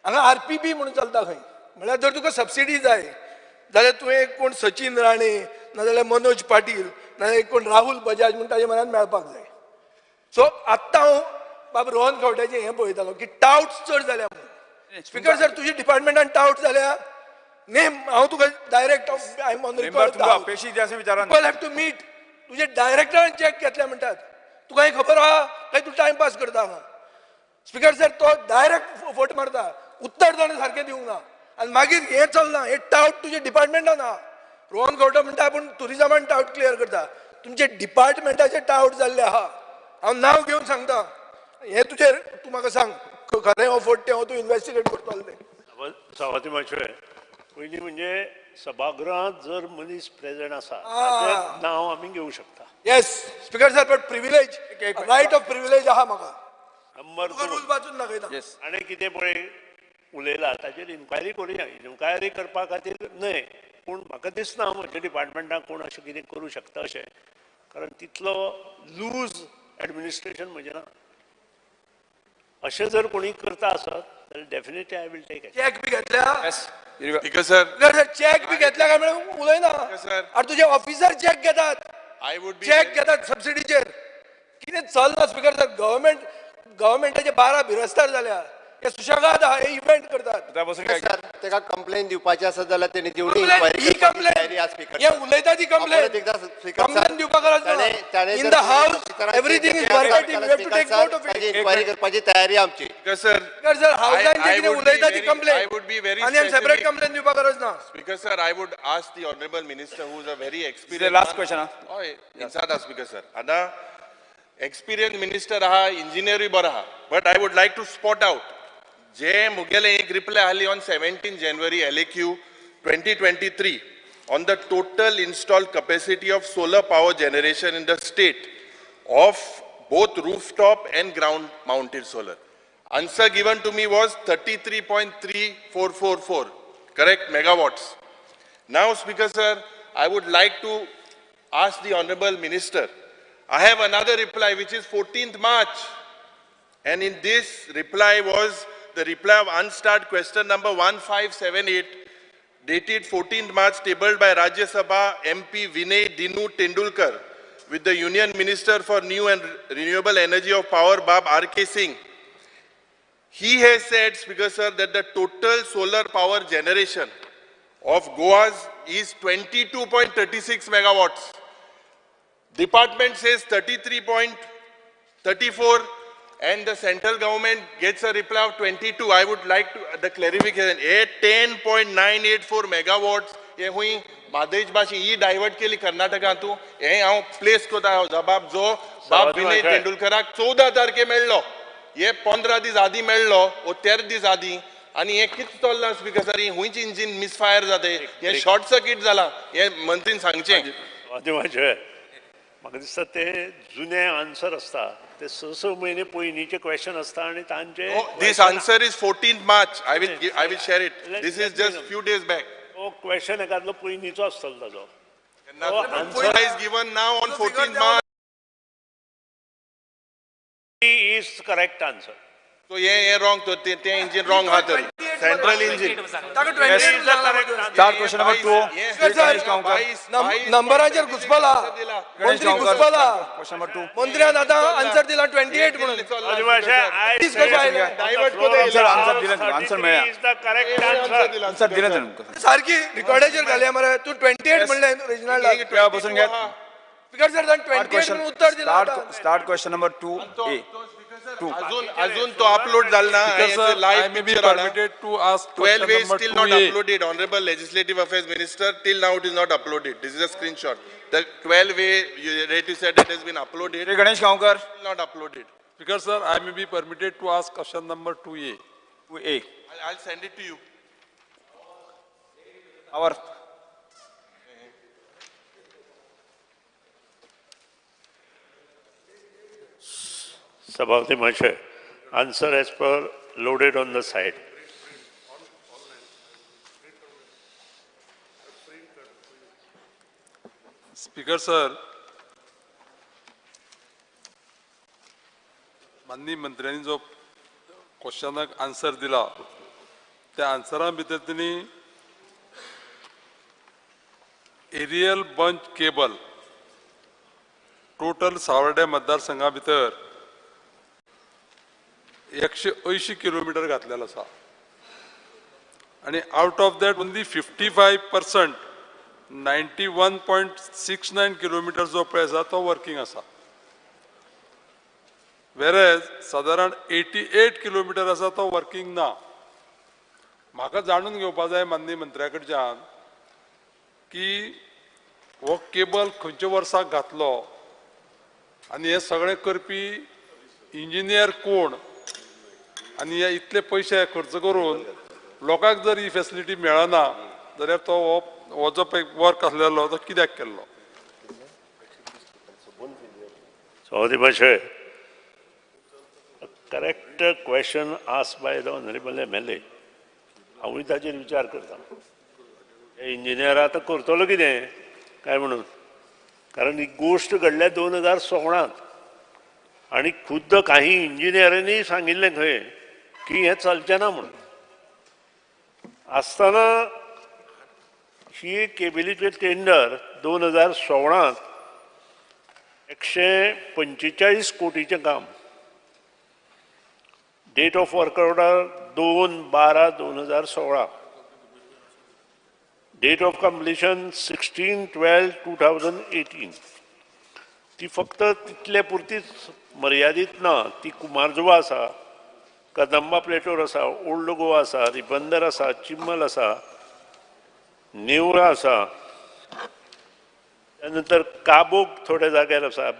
I: हांगा आरपीबी म्हणून चलता खंय, म्हळ्यार जर तुका सबसिडी जाय जाल्यार तुवें कोण सचिन राणे नाजाल्यार मनोज पाटील नाजाल्यार कोण राहुल बजाज म्हूण ताजे मनान मेळपाक जाय. सो आत्तां हांव बाब रोहन खंवट्याचें हें पळयतालो की टावट्स चड जाल्या म्हणून. स्पीकर सर, तुज्या डिपार्टमेंटान टावट जाल्या नेम हांव तुका direct I am on record. People have to meet. तुजे डायरेक्टरान चॅक घेतल्या म्हणटात, तुका हें खबर आहा काय तूं टायमपास करता हांगा? स्पीकर सर, तो डायरेक्ट फट मारता, उत्तर ताणें सारकें दिवंक ना आनी मागीर हें चलना. हें टावट तुज्या डिपार्टमेंटान आहा. रोहन खंवटो म्हणटा आपूण टुरिजमान टावट क्लियर करता. तुमचे डिपार्टमेंटाचे टावट जाल्ले आहा, हांव नांव घेवन सांगता. हें तुजेर तूं म्हाका सांग खरें हो फट तें, हो तूं इन्वेस्टिगेट करतलो तें.
D: सभापती मातशें पयलीं म्हणजे सभागृहांत जर मनीस प्रेझेंट आसा ताचें नांव आमी घेवंक शकता.
I: Yes speaker sir, but privilege, right of privilege आहा म्हाका.
D: नंबर
I: रूल वाचून दाखयता.
D: आनी कितें पळय उलयला ताचेर इन्क्वायरी करुया. इन्क्वायरी करपा खातीर न्हय, पूण म्हाका दिसना म्हज्या डिपार्टमेंटाक कोण अशें कितें करूं शकता अशें, कारण तितलो लूज एडमिनिस्ट्रेशन म्हजें ना. अशें जर कोणी करता आसत जाल्यार definitely I will take action.
I: Check बी घेतल्या
C: स्पीकर सर,
I: चॅक बी घेतल्या काय म्हणून उलयना. आनी तुजे ऑफिसर चॅक घेतात, चॅक घेतात सबसिडीचेर. कितें चल्लां स्पीकर सर? गव्हर्मेंट गव्हर्मेंटाचे 12 बिरस्तार जाल्या, हे सुशेगाद आहा, हे इव्हेंट करतात.
E: ताका कंप्लेन दिवपाची आसत जाल्यार तेणी दिवणी.
I: ही कंप्लेन हे उलयता ती कंप्लेन, कंप्लेन दिवपाक गरज ना. In the house everything is verbatim, you have to take note of it.
E: Inquiry करपाची तयारी आमची.
C: सर,
I: सर हाउसान जे कितें उलयता ती कंप्लेन, आनी सेपरेट कंप्लेन दिवपाक गरज ना.
C: Speaker sir, I would ask the honourable minister who is a very experienced.
B: Last question.
C: हय, इन्साद स्पीकर सर, आतां एक्सपिरियन्स मिनिस्टर आहा, इंजिनियरूय बरो आहा, but I would like to spot out जे मुगेले एक रिप्लाय आहली on 17 January LAQ 2023 on the total installed capacity of solar power generation in the state of both rooftop and ground mounted solar. Answer given to me was 33.3444, correct, megawatts. Now, Speaker sir, I would like to ask the Honorable Minister, I have another reply which is 14th March. And in this reply was the reply of unstarred question number 1578, dated 14th March, tabled by Rajya Sabha MP Vinay Dinu Tendulkar with the Union Minister for New and Renewable Energy of Power, Bab R.K. Singh. He has said, Speaker sir, that the total solar power generation of Goa's is 22.36 megawatts. Department says 33.34 and the central government gets a reply of 22. I would like to the clarification. 10.984 megawatts. हे हुई म्हादयची भाशी ही divert केली कर्नाटकांतू. हे हांव place करता जबाब जो बाब विनय तेंडुलकराक 14 तारखे मेळ्ळो, हे 15 दीस आदी मेळ्ळो ओ 13 दीस आदी. आनी हे कितें चल्लां स्पीकर सर, ही हुंयच इंजीन मिसफायर जाता, हे शॉर्ट सर्किट जाला, हे मंत्रीन सांगचें.
D: म्हाका दिसता ते जुने आन्सर आसता, ते 6 म्हयने पयलींचे क्वेश्चन आसता आनी तांचे.
C: This answer is 14 March. I will share it. This is just few days back.
D: तो क्वेश्चन एकादलो पयलींचो आसतलो ताजो.
C: Answer is given now on 14 March.
D: Is correct answer.
C: So हे रॉंग, तर ते इंजीन रॉंग आहा तर central engine.
B: Start question number 2.
I: नंबराचेर घुसपला मंत्री, घुसपला
B: क्वेश्चन नंबर 2.
I: मंत्र्यान आतां आन्सर दिला 28 म्हणून.
B: आन्सर दिलें, आन्सर मेळ्ळा, आन्सर दिलें
I: सारकी रिकॉर्डाचेर घालया मरे. तूं 28 म्हणलें रेजिनाल्डाक.
B: बसून घेत
I: स्पीकर सर, 28 म्हणून उत्तर दिलां.
B: Start question number 2A.
C: अजून तो अपलोड झाला ना.
J: I may be permitted to ask
C: 12A is still not uploaded. Honorable Legislative Affairs Minister, till now it is not uploaded. This is a screenshot. The 12A you said it has been uploaded.
B: Shri Ganesh Gaonkar.
C: Not uploaded.
J: Speaker sir, I may be permitted to ask question number 2A.
B: 2A.
C: I'll send it to you.
B: Our
D: Sabhapati Mahashay, answer as per loaded on the side.
J: Speaker sir, माननीय मंत्र्यांनी जो क्वेश्चनाक answer दिला त्या आन्सरा भितर तेणी aerial bunch cable total Savarde मतदारसंघा भितर 180 kilometre घातलेलो आसा आनी out of that only 55% 91.69 kilometre जो पळय आसा तो वर्किंग आसा, वेरेज सादारण 88 किलोमीटर आसा तो वर्किंग ना. म्हाका जाणून घेवपा जाय माननीय मंत्र्या कडच्यान की हो केबल खंयच्या वर्साक घातलो आनी हे सगळें करपी इंजिनियर कोण आनी हे इतले पयशे खर्च करून लोकांक जर ही फेसिलिटी मेळना जाल्यार तो हो जो पळय वर्क आसलेलो तो कित्याक केल्लो.
D: सभापती महाशय, correct question asked by the honourable MLA. हांवूय ताचेर विचार करता. इंजिनियर आतां करतलो कितें काय म्हणून, कारण ही गोश्ट घडल्या 2016 आनी खुद्द काही इंजिनियरांनी सांगिल्लें खंय की हें चलचें ना म्हणून. आसतना ही केबलीचें टेंडर 2016 145 कोटीचें काम, date of work order 2/12/2016, date of completion 16/12/2018. ती फक्त तितले पुरतीच मर्यादीत ना, ती कुमारजुवा आसा, कदंबा प्लेटोर आसा, ओल्ड गोवा आसा, रिबंदर आसा, चिम्मल आसा, नेवरा आसा, त्यानंतर काबोग थोड्या जाग्यार आसा,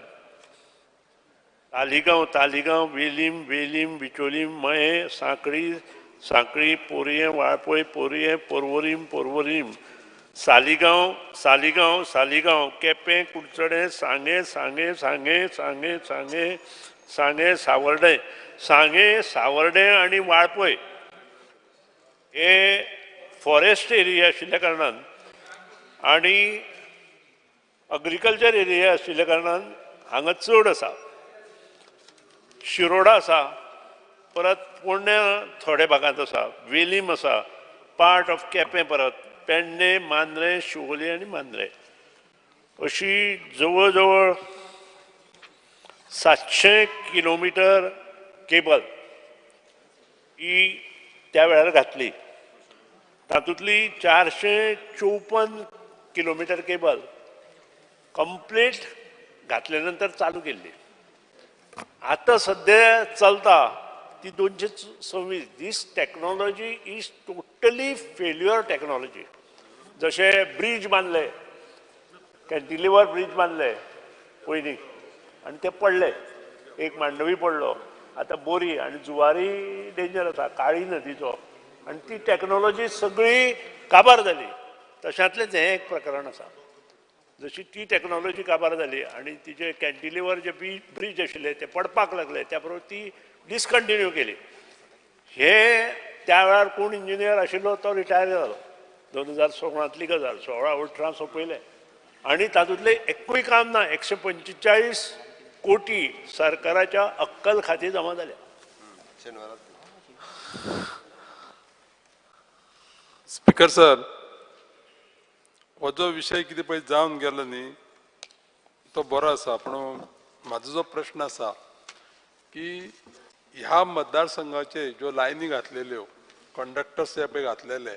D: तालिगांव, तालिगांव, वेलीम, वेलीम, बिचोलीम, मये, Sanquelim, Sanquelim, Poriem, Valpoi, Poriem, Porvorim, Porvorim, Saligao, Saligao, Saligao, Quepem, Curchorem, Sanguem, Sanguem, Sanguem, Sanguem, Sanguem, Sanguem, Savarde, Sanguem, Savarde आनी वाळपय हे फॉरेस्ट एरिया आशिल्ल्या कारणान आनी अग्रिकल्चर एरिया आशिल्ल्या कारणान हांगा चड आसा. शिरोडा आसा, परत पोरण्या थोड्या भागांत आसा, वेलीम आसा, पार्ट ऑफ केपें, परत पेडणे, मांद्रें, शिवोली आनी मांद्रें अशी जवळ जवळ 700 किलोमिटर केबल ही त्या वेळार घातली. तातूंतली 454 किलोमिटर केबल कंप्लीट घातल्या नंतर चालू केल्ली. आतां सद्या चलता ती 226. This technology is totally failure technology. जशे ब्रीज बांदले, कॅन्टिलिवर ब्रीज बांदले पयलीं आनी ते पडले, एक मांडवी पडलो, आतां बोरी आनी जुवारी डेंजर आसा काळी नदीचो, आनी ती टॅक्नोलॉजी सगळी काबार जाली. तशांतलेंच हें एक प्रकरण आसा. जशी ती टॅक्नोलॉजी काबार जाली आनी तिचे कॅन्टिलिवर जे ब्रीज आशिल्ले ते पडपाक लागले, त्या बरोबर ती डिसकंटिन्यू केली. हे त्या वेळार कोण इंजिनियर आशिल्लो तो रिटायर जालो. 2016तली गजाल, 16-18 सोंपयलें आनी तातूंतलें एकूय काम ना. 145 कोटी सरकाराच्या अक्कल खातीर जमा जाल्या.
J: स्पीकर सर, हो जो विशय कितें पळय जावन गेलो न्ही तो बरो आसा, पूण म्हाजो जो प्रश्न आसा की ह्या मतदारसंघाचे ज्यो लायनी घातलेल्यो, कंडक्टर्स जे पळय घातलेले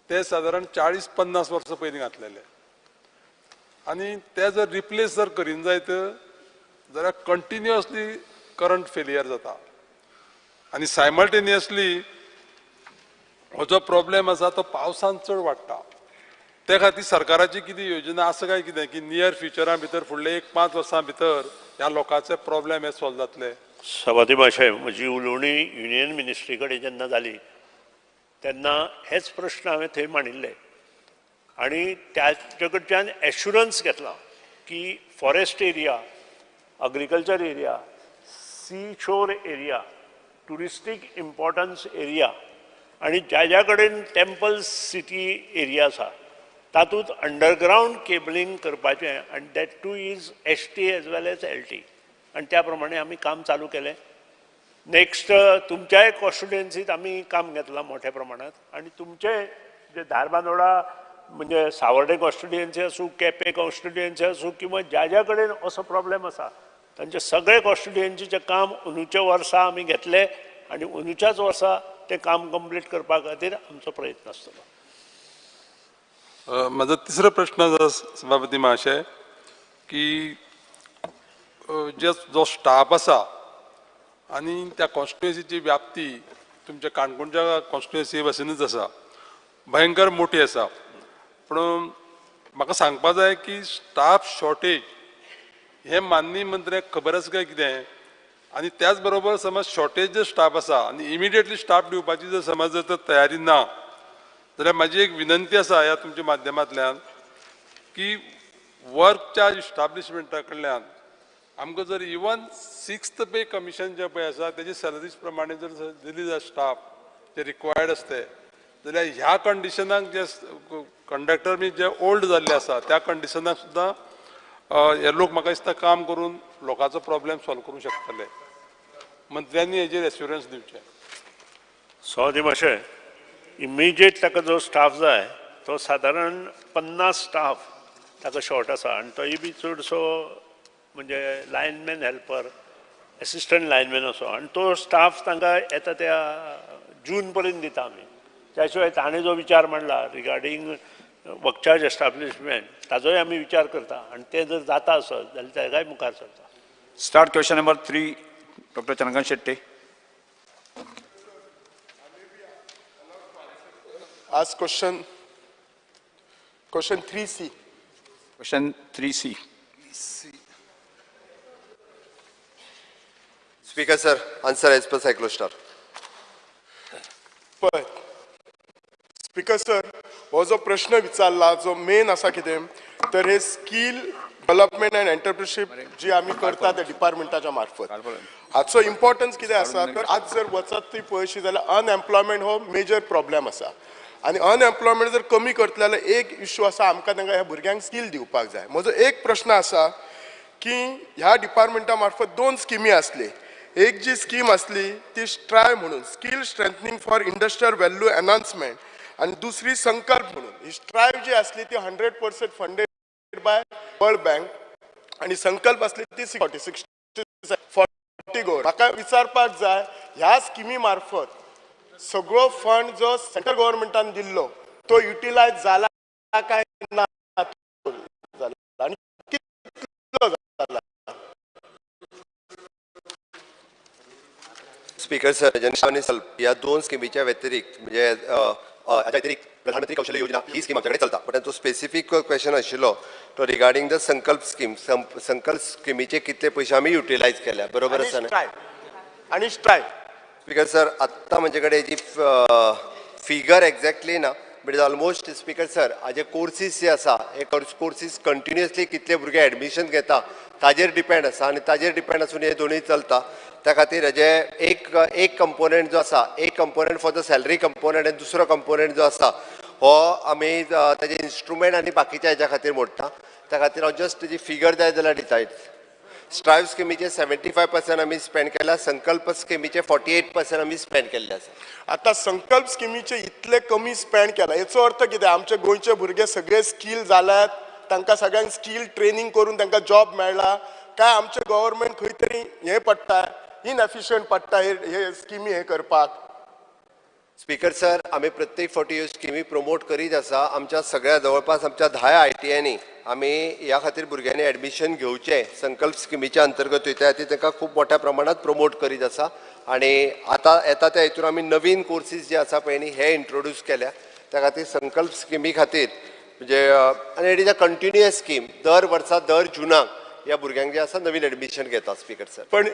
J: ते सादारण 40-50 वर्सां पयलीं घातलेले आनी ते जर रिप्लेस जर करीन जायत जाल्यार कंटिन्युअसली करंट फेलियर जाता आनी सायमल्टेनियसली हो जो प्रॉब्लेम आसा तो पावसान चड वाडटा. ते खातीर सरकाराची कितें योजना आसा काय कितें की नियर फ्युचरा भितर फुडले 1-5 वर्सां भितर ह्या लोकांचे प्रॉब्लेम हे सॉल्व जातले?
D: सभापती महाशय, म्हजी उलोवणी युनियन मिनिस्ट्री कडेन जेन्ना जाली तेन्ना हेच प्रश्न हांवें थंय मांडिल्ले आनी ताचे कडच्यान एश्युरन्स घेतला की forest area, agriculture area, sea shore area, touristic importance area आनी ज्या ज्या कडेन टेम्पल सिटी एरिया आसा तातूंत अंडरग्रावंड केबलिंग करपाचें आनी that too is ST as well as LT, आनी त्या प्रमाणे आमी काम चालू केलें. नेक्स्ट तुमच्याय कॉन्स्टिट्युएन्सीत आमी काम घेतलां मोठ्या प्रमाणांत आनी तुमचे जे धारबांदोडा म्हणजे सावर्डे कॉन्स्टिट्युएन्सी आसूं, केपें कॉन्स्टिट्युएन्सी आसूं किंवा ज्या ज्या कडेन असो प्रॉब्लेम आसा तांचे सगळे कॉन्स्टिट्युएन्सीचें काम अंदूच्या वर्सा आमी घेतलें आनी अंदूच्याच वर्सा तें काम कंप्लीट करपा खातीर आमचो प्रयत्न आसतलो.
J: म्हाजो तिसरो प्रश्न आसा सभापती महाशय की जे जो स्टाफ आसा आनी त्या कॉन्स्टिट्युएन्सीची व्याप्ती तुमच्या काणकोणच्या कॉन्स्टिट्युएन्सी भाशेनूच आसा, भयंकर मोठी आसा, पूण म्हाका सांगपा जाय की स्टाफ शॉर्टेज हें माननीय मंत्र्याक खबर आसा काय कितें, आनी त्याच बरोबर समज शॉर्टेज जे स्टाफ आसा आनी इमिडिएटली स्टाफ दिवपाची जर समज जर तयारी ना जाल्यार म्हाजी एक विनंती आसा ह्या तुमच्या माध्यमांतल्यान की वर्क चार्ज इस्टाब्लिशमेंटा कडल्यान आमकां जर इवन 6th पे कमिशन जें पळय आसा तेजी सॅलरीज प्रमाणे जर दिली जाय स्टाफ जे रिक्वायर्ड आसते जाल्यार ह्या कंडिशनाक जे कंडक्टर बी जे ओल्ड जाल्ले आसा त्या कंडिशनाक सुद्दां हे लोक म्हाका दिसता काम करून लोकांचो प्रॉब्लेम सॉल्व करूंक शकतले. मंत्र्यांनी हेजेर एश्युरन्स दिवचें.
D: सभापती महाशय, इमिजिएट ताका जो स्टाफ जाय तो सादारण 50 स्टाफ ताका शॉर्ट आसा आनी तोय बी चडसो म्हणजे लायनमॅन हेल्पर, एसिस्टंट लायनमॅन असो, आनी तो स्टाफ तांकां येता त्या जून पर्यंत दिता आमी. त्या शिवाय ताणें जो विचार मांडला रिगार्डींग वर्क चार्ज एस्टाब्लिशमेंट ताजोय आमी विचार करता आनी तें जर जाता आसत जाल्यार ताकाय मुखार सरता.
B: Start question number 3, doctor Chandrakant Shetty.
K: Ask question 3C.
B: Question 3C.
E: Speaker sir, answer as per cyclostyle.
K: पळय स्पीकर सर, हो जो प्रश्न विचारला जो मेन आसा कितें तर हे स्कील डेव्हलपमेंट अँड एंटरप्रिनरशीप जी आमी करता त्या डिपार्टमेंटाच्या मार्फत हाचो इम्पॉर्टन्स कितें आसा तर आज जर वचत ती पळयशी जाल्यार अनएम्प्लॉयमेंट हो मेजर प्रॉब्लेम आसा आनी अनएम्प्लॉयमेंट जर कमी करतले जाल्यार एक इश्यू आसा आमकां तांकां ह्या भुरग्यांक स्कील दिवपाक जाय. म्हजो एक प्रश्न आसा की ह्या डिपार्टमेंटा मार्फत दोन स्किमी आसली. एक जी स्कीम आसली ती स्ट्राय म्हणून skill strengthening for industrial value enhancement आनी दुसरी संकल्प म्हणून. ही स्ट्रायव जी आसली ती 100% फंडेड बाय वर्ल्ड बँक आनी संकल्प आसली ती 40 गोर. म्हाका विचारपाक जाय ह्या स्किमी मार्फत सगळो फंड जो सेंट्रल गव्हर्मेंटान दिल्लो तो युटिलायज जाला काय ना जाला आनी कितलो जाला?
E: स्पीकर सर, जनसेवा ह्या दोन स्किमीच्या व्यतिरिक्त म्हणजे हाच्या व्यतिरिक्त प्रधानमंत्री कौशल्य योजना ही स्कीम आमच्याकडे चलता, पण तांचो स्पेसिफीक क्वेश्चन आशिल्लो तो रिगार्डिंग the संकल्प स्कीम. संकल्प स्किमीचे कितले पयशे आमी युटिलायज केल्या, बरोबर आसा न्ही?
K: आनी स्ट्रायव
E: स्पीकर सर, आत्तां म्हजे कडेन जी फिगर एक्झॅक्टली ना, but is almost speaker sir हाजे कोर्सीस जे आसा हे कोर्सीस कंटिन्युअसली कितले भुरगे एडमिशन घेता ताजेर डिपेंड आसा आनी ताजेर डिपेंड आसून हे दोनूय चलता. त्या खातीर हेजे एक कंपोनेंट जो आसा, एक component for the salary component आनी दुसरो कंपोनेंट जो आसा हो आमी ताजे इन्स्ट्रुमेंट आनी बाकीच्या हेज्या खातीर मोडटा. त्या खातीर हांव जस्ट तेजी फिगर जाय जाल्यार दिता. स्ट्रायव स्किमीचे 75% आमी स्पेंड केला, संकल्प स्किमीचे 48% आमी स्पेंड केल्ले आसा.
K: आतां संकल्प स्किमीचे इतले कमी स्पेंड केला हेचो अर्थ कितें? आमचे गोंयचे भुरगे सगळे स्कील जाल्यात, तांकां सगळ्यांक स्कील ट्रेनींग करून तांकां जॉब मेळ्ळा काय आमचें गव्हर्मेंट खंय तरी हें पडटा, इनएफिशियंट पडटा हे स्किमी हे करपाक?
E: स्पीकर सर, आमी प्रत्येक फावटी ह्यो स्किमी प्रमोट करीत आसा. आमच्या सगळ्या जवळपास आमच्या 10 ITIंनी आमी ह्या खातीर भुरग्यांनी एडमिशन घेवचें संकल्प स्किमीच्या अंतर्गत वयता, त्या खातीर तांकां खूब मोठ्या प्रमाणात प्रमोट करीत आसा. आनी आतां येता त्या हितून आमी नवीन कोर्सीस जे आसा पळय न्ही हे इंट्रोड्यूस केल्या. त्या खातीर संकल्प स्किमी खातीर म्हणजे आनी it is a continuous scheme, दर वर्सा दर जुनाक ह्या भुरग्यांक जे आसा नवीन एडमिशन घेता स्पीकर सर.
K: पण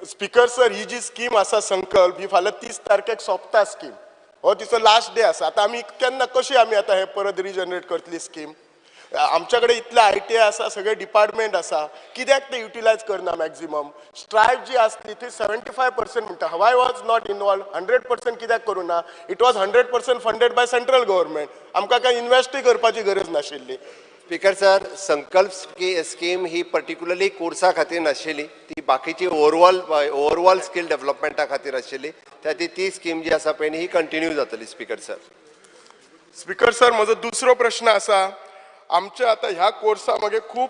K: स्पीकर सर, ही जी स्कीम आसा संकल्प ही फाल्यां 30 तारखेक सोंपता स्कीम, हो तिचो लास्ट डे आसा. आतां आमी केन्ना कशी आमी आतां हे परत रिजनरेट करतली स्कीम? आमच्या कडेन इतले ITI आसा, सगळे डिपार्टमेंट आसा, कित्याक ते युटिलायज करना मॅक्झिमम? स्ट्रायव जी आसली ती 75% म्हणटा, why was not involve? 100% कित्याक करूं ना? It was 100% funded by central government, आमकां कांय इन्वेस्टूय करपाची गरज नाशिल्ली.
E: स्पीकर सर, संकल्प स्कीम ही पर्टिक्युलरली कोर्सा खातीर नाशिल्ली, ती बाकीची ओवरऑल स्कील डेव्हलपमेंटा खातीर आशिल्ली. त्या खातीर ती स्कीम जी आसा पळय ही कंटिन्यू जातली स्पीकर सर.
K: स्पीकर सर, म्हजो दुसरो प्रश्न आसा, आमच्या आतां ह्या कोर्सा मागीर खूब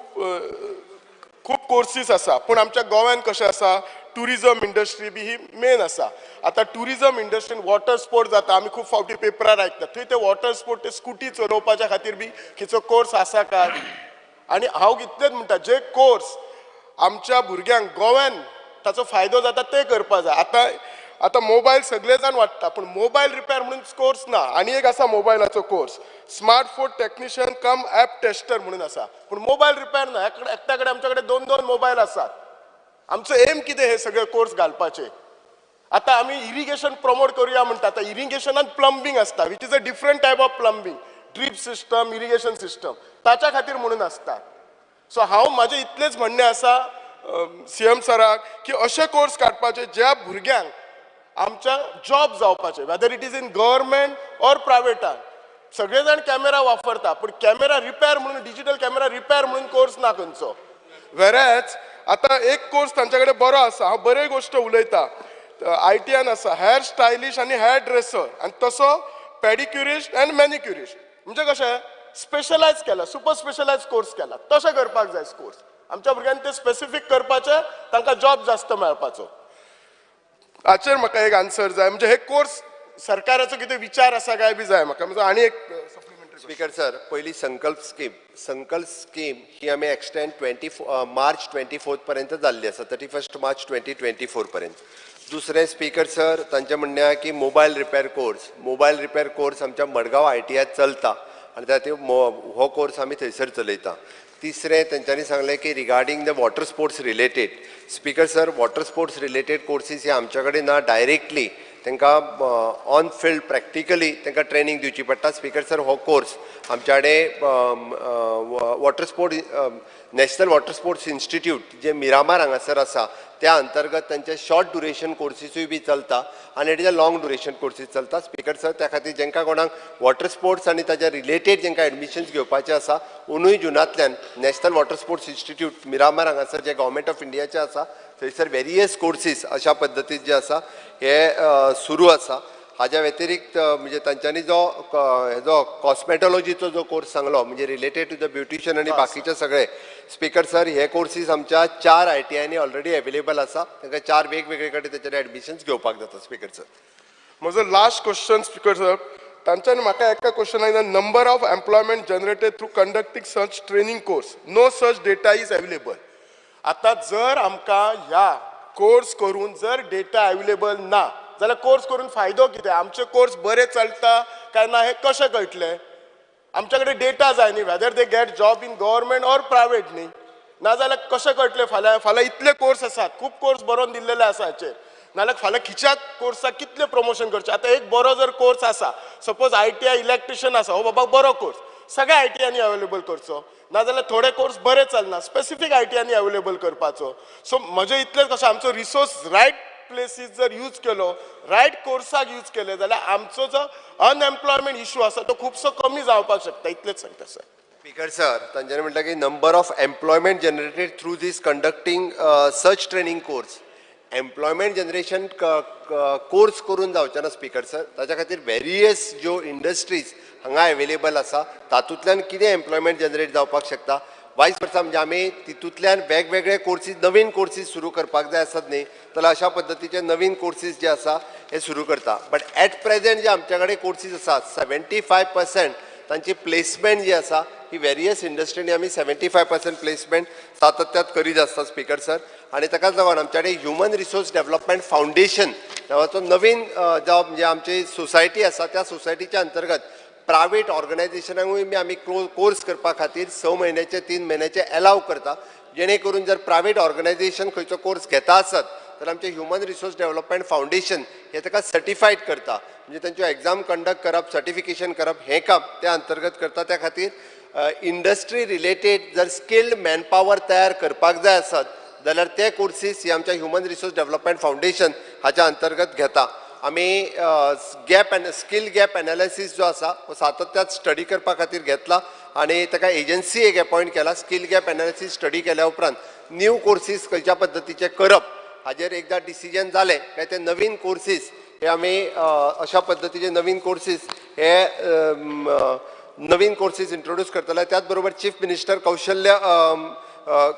K: खूब कोर्सीस आसा, पूण आमच्या गोव्यान कशें आसा ट्युरिजम इंडस्ट्री बी ही मेन आसा. आतां ट्युरिजम इंडस्ट्रीन वॉटर स्पोर्ट जाता, आमी खूब फावटी पेपरार आयकता, थंय ते वॉटर स्पोर्ट ते स्कुटी चलोवपाच्या खातीर बी खंयचो कोर्स आसा काय? आनी हांव इतलेंच म्हणटा, जे कोर्स आमच्या भुरग्यांक गोव्यान ताचो फायदो जाता ते करपा जाय. आतां आतां मोबायल सगळे जाण वाडटा, पूण मोबायल रिपेर म्हणून कोर्स ना. आनी एक आसा मोबायलाचो course, smartphone technician cum app tester म्हणून आसा, पूण मोबायल रिपेर ना. एकट्या कडेन आमच्या कडेन 2-2 मोबायल आसात. आमचो एम कितें हे सगळे कोर्स घालपाचे? आतां आमी इरिगेशन प्रमोट करुया म्हणटा, आतां इरिगेशनान प्लंबींग आसता, which is a different type of plumbing, drip system, irrigation system, ताच्या खातीर म्हणून आसता. सो हांव म्हाजें इतलेंच म्हणणें आसा CM सराक की अशे कोर्स काडपाचे ज्या भुरग्यांक आमच्या जॉब जावपाचे, whether it is in government or प्रायवेटान. सगळे जाण कॅमेरा वापरता, पूण कॅमेरा रिपेर म्हणून, डिजिटल कॅमेरा रिपेर म्हणून कोर्स ना खंयचो. वेरेच आतां एक कोर्स तांच्या कडेन बरो आसा, हांव बरे गोश्ट उलयता, ITIन आसा हेअर स्टायलिश आनी हेअर ड्रेसर आनी तसो पेडिक्युरिस्ट आनी मॅनिक्युरिस्ट, म्हणजे कशें स्पेशलायज केला, सुपर स्पेशलायज कोर्स केला, तशें करपाक जाय कोर्स. आमच्या भुरग्यांनी ते स्पेसिफीक करपाचे, तांकां जॉब जास्त मेळपाचो. हाचेर म्हाका एक आन्सर जाय, म्हणजे हे कोर्स सरकाराचो कितें विचार आसा काय बी जाय म्हाका. म्हणजे आनी एक supplementary.
E: स्पीकर सर, पयली संकल्प स्कीम, संकल्प स्कीम ही आमी एक्सटेंड मार्च 24 पर्यंत जाल्ली आसा, 31 मार्च 2024 पर्यंत. दुसरें स्पीकर सर, तांचें म्हणणें आहा की mobile repair course, mobile repair course आमच्या मडगांव ITIत चलता आनी त्या खातीर हो कोर्स आमी थंयसर चलयता. तिसरें तेंच्यांनी सांगलें की regarding the water sports related, speaker sir, water sports related courses हे आमच्या कडेन ना डायरेक्टली, तांकां ऑन फिल्ड प्रॅक्टिकली तांकां ट्रेनींग दिवची पडटा. स्पीकर सर, हो कोर्स आमच्या कडेन water sport national water sports institute जे मिरामार हांगासर आसा त्या अंतर्गत तांचे शॉर्ट ड्युरेशन कोर्सीसूय बी चलता आनी it is a long duration courses चलता. स्पीकर सर, त्या खातीर जांकां कोणाक वॉटर स्पोर्ट्स आनी ताच्या रिलेटेड जांकां एडमिशन्स घेवपाचें आसा 2 जुनांतल्यान national water sports institute Miramar हांगासर जे गव्हर्मेंट ऑफ इंडियाचे आसा थंयसर वेरियस कोर्सीस अशा पद्दतीन जे आसा हे सुरू आसा. हाज्या व्यतिरिक्त म्हणजे तांच्यांनी जो हेजो कॉस्मेटॉलॉजीचो जो कोर्स सांगलो म्हणजे रिलेटेड टू the beautician आनी बाकीचे सगळे, स्पीकर सर हे कोर्सीस आमच्या 4 ITIनी ऑलरेडी अवेलेबल आसा. तांकां 4 वेगवेगळे कडेन तेचेर एडमिशन्स घेवपाक जाता. स्पीकर सर,
K: म्हजो लास्ट क्वेश्चन स्पीकर सर, तांच्यानी म्हाका एका क्वेश्चनाक number of employment generated through conducting such training course, no such data is available. आतां जर आमकां ह्या कोर्स करून जर डेटा अवेलेबल ना जाल्यार कोर्स करून फायदो कितें? आमचे कोर्स बरे चलता काय ना हें कशें कळटलें? आमच्या कडेन डेटा जाय न्ही, whether they get job in government or private न्ही. नाजाल्यार कशें कळटलें? फाल्यां फाल्यां इतले कोर्स आसात, खूब कोर्स बरोवन दिल्लेले आसा हाचेर, नाजाल्यार फाल्यां खिच्याक कोर्साक कितले प्रमोशन करचें? आतां एक बरो जर कोर्स आसा, सपोज ITI electrician आसा, हो बाबा बरो कोर्स सगळ्या ITIनी अवेलेबल करचो, नाजाल्यार थोडे कोर्स बरे चलना स्पेसिफीक ITIनी अवेलेबल करपाचो. सो म्हजें इतलेंच कशें आमचो रिसोर्स रायट प्लेसीस जर यूज केलो, रायट कोर्साक यूज केले जाल्यार आमचो जो अनएम्प्लॉयमेंट इशू आसा तो खुबसो कमी जावपाक शकता. इतलेंच सांगता सर.
E: स्पीकर सर, तांच्यांनी म्हटलें की number of employment generated through this conducting such training course, employment generation course करून जावचें ना स्पीकर सर. ताच्या खातीर वेरियस ज्यो इंडस्ट्रीज हांगा अवेलेबल आसा तातूंतल्यान कितें एम्प्लॉयमेंट जनरेट जावपाक शकता, वायस वर्सा म्हणजे आमी तितूंतल्यान वेगवेगळे कोर्सीस नवीन कोर्सीस सुरू करपाक जाय आसत न्ही, जाल्यार अशा पद्दतीचे नवीन कोर्सीस जे आसा हे सुरू करता. बट एट प्रेजेंट जे आमच्या कडेन कोर्सीस आसा 75% तांची प्लेसमेंट जी आसा ही वेरियस इंडस्ट्रीनी आमी 75% प्लेसमेंट सातत्यात करीत आसता स्पीकर सर. आनी ताकाच लागून आमच्या कडेन ह्युमन रिसोर्स डेवलपमेंट फावंडेशन नांवाचो नवीन जो म्हणजे आमची सोसायटी आसा त्या सोसायटीच्या अंतर्गत प्रायवेट ऑर्गनायझेशनांकूय बी आमी कोर्स करपा खातीर 6 म्हयन्याचे 3 म्हयन्याचे एलाव करता, जेणे करून जर प्रायवेट ऑर्गनायझेशन खंयचो कोर्स घेता आसत तर आमचें ह्युमन रिसोर्स डेवलपमेंट फावंडेशन हे ताका सर्टिफायड करता, म्हणजे तांच्यो एग्जाम कंडक्ट करप, सर्टिफिकेशन करप हें काम त्या अंतर्गत करता. त्या खातीर इंडस्ट्री रिलेटेड जर स्किल्ड मॅनपावर तयार करपाक जाय आसत जाल्यार ते कोर्सीस हे आमच्या ह्युमन रिसोर्स डेवलपमेंट फावंडेशन हाच्या अंतर्गत घेता. आमी gap and skill gap analysis जो आसा हो सातत्यात स्टडी करपा खातीर घेतला आनी ताका एजन्सी एक अपॉयंट केला. स्कील गॅप एनालिसीस स्टडी केल्या उपरांत न्यू कोर्सीस खंयच्या पद्दतीचे करप हाजेर एकदां डिसिजन जालें काय ते नवीन कोर्सीस हे आमी अशा पद्दतीचे नवीन कोर्सीस हे नवीन कोर्सीस इंट्रोड्यूस करतले. त्याच बरोबर चीफ मिनिस्टर कौशल्य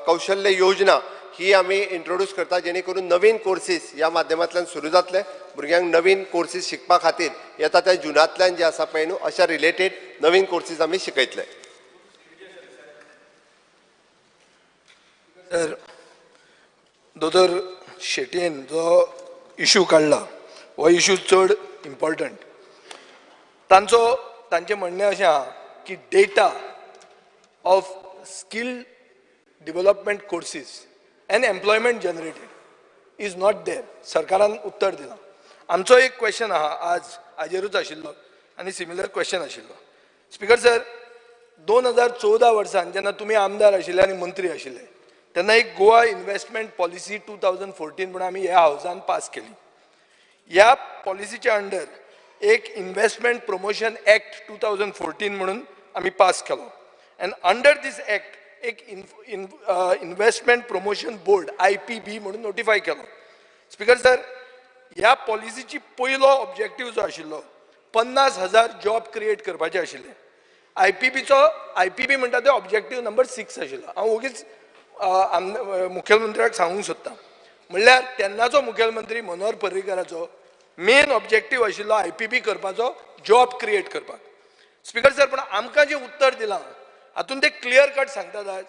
E: कौशल्य योजना ही आमी इंट्रोड्यूस करता, जेणे करून नवीन कोर्सीस ह्या माध्यमांतल्यान सुरू जातले, भुरग्यांक नवीन कोर्सीस शिकपा खातीर येता त्या जुनांतल्यान जे आसा पळय न्हू अशा रिलेटेड नवीन कोर्सीस आमी शिकयतले.
I: सर, दोतोर शेटयेन जो इशू काडला हो इशू चड इम्पॉर्टंट. तांचो तांचें म्हणणें अशें आहा की data of skill development courses and employment generated is not there. सरकारान उत्तर दिलां. आमचो एक क्वेश्चन आहा आज हाजेरूच आशिल्लो आनी सिमिलर क्वेश्चन आशिल्लो. स्पीकर सर, 2014 वर्सान जेन्ना तुमी आमदार आशिल्ले आनी मंत्री आशिल्ले तेन्ना एक गोवा इन्व्हेस्टमेंट पॉलिसी 2014 म्हणून आमी ह्या हावजान पास केली. ह्या पॉलिसीच्या अंडर एक इन्व्हेस्टमेंट प्रमोशन एक्ट 2014 म्हणून आमी पास केलो एंड अंडर these act एक इन्व्हेस्टमेंट प्रमोशन बोर्ड IPB म्हणून नोटिफाय केलो. स्पीकर सर, ह्या पॉलिसीची पयलो ऑब्जेक्टीव जो आशिल्लो 50,000 जॉब क्रिएट करपाचे आशिल्ले. IPB म्हणटा ते ऑब्जेक्टीव नंबर 6 आशिल्लो. हांव ओगीच मुखेलमंत्र्याक सांगूंक सोदता, म्हणल्यार तेन्नाचो मुखेलमंत्री मनोहर पर्रीकराचो मेन ऑब्जेक्टीव आशिल्लो IPB करपाचो, जॉब क्रिएट करपाक. स्पीकर सर, पूण आमकां जें उत्तर दिलां हातून ते क्लियर कट सांगतात आज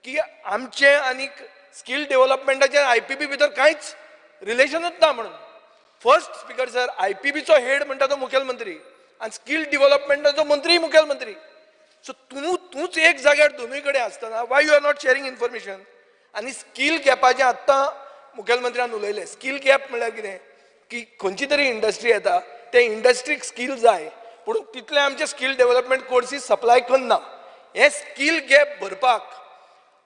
I: की आमचें आनी स्कील डेव्हलपमेंटाचें IPB भितर कांयच रिलेशनूच ना म्हणून. फर्स्ट स्पीकर सर, IPBचो हेड म्हणटा तो मुखेलमंत्री आनी स्कील डेव्हलपमेंटाचो मंत्री मुखेलमंत्री. सो तूंच एक जाग्यार दोनूय कडेन आसतना why you are not sharing information. आनी स्कील गॅपाचें आत्तां मुखेलमंत्र्यान उलयलें. स्कील गॅप म्हणल्यार कितें? की खंयची तरी इंडस्ट्री येता ते इंडस्ट्रीक स्कील जाय पूण तितले आमचे स्कील डेव्हलपमेंट कोर्सीस सप्लाय करना. हे स्कील गॅप भरपाक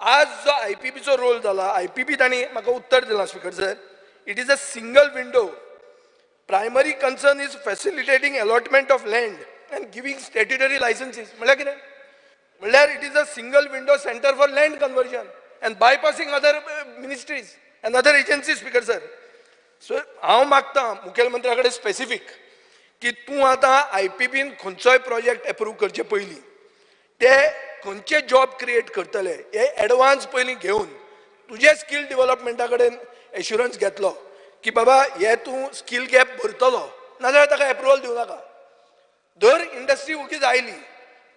I: आज जो आय पी बीचो रोल जाला, I P B तांणी म्हाका उत्तर दिलां, Speaker sir, it is a single window. Primary concern is facilitating allotment of land and giving statutory licenses. म्हणल्यार कितें? म्हणल्यार it is a single window center for land conversion and bypassing other ministries and other agencies, Speaker sir. So हांव मागता मुखेलमंत्र्या कडेन specific की तूं आतां I P been खंयचोय प्रोजेक्ट एप्रूव करचे पयलीं ते खंयचे जॉब क्रिएट करतले हे एडवान्स पयलीं घेवन तुजे स्कील डेव्हलपमेंटा कडेन एश्युरन्स घेतलो की बाबा हे तूं स्कील गॅप भरतलो, नाजाल्यार ताका एप्रुवल दिवं नाका. दर इंडस्ट्री ओगीच आयली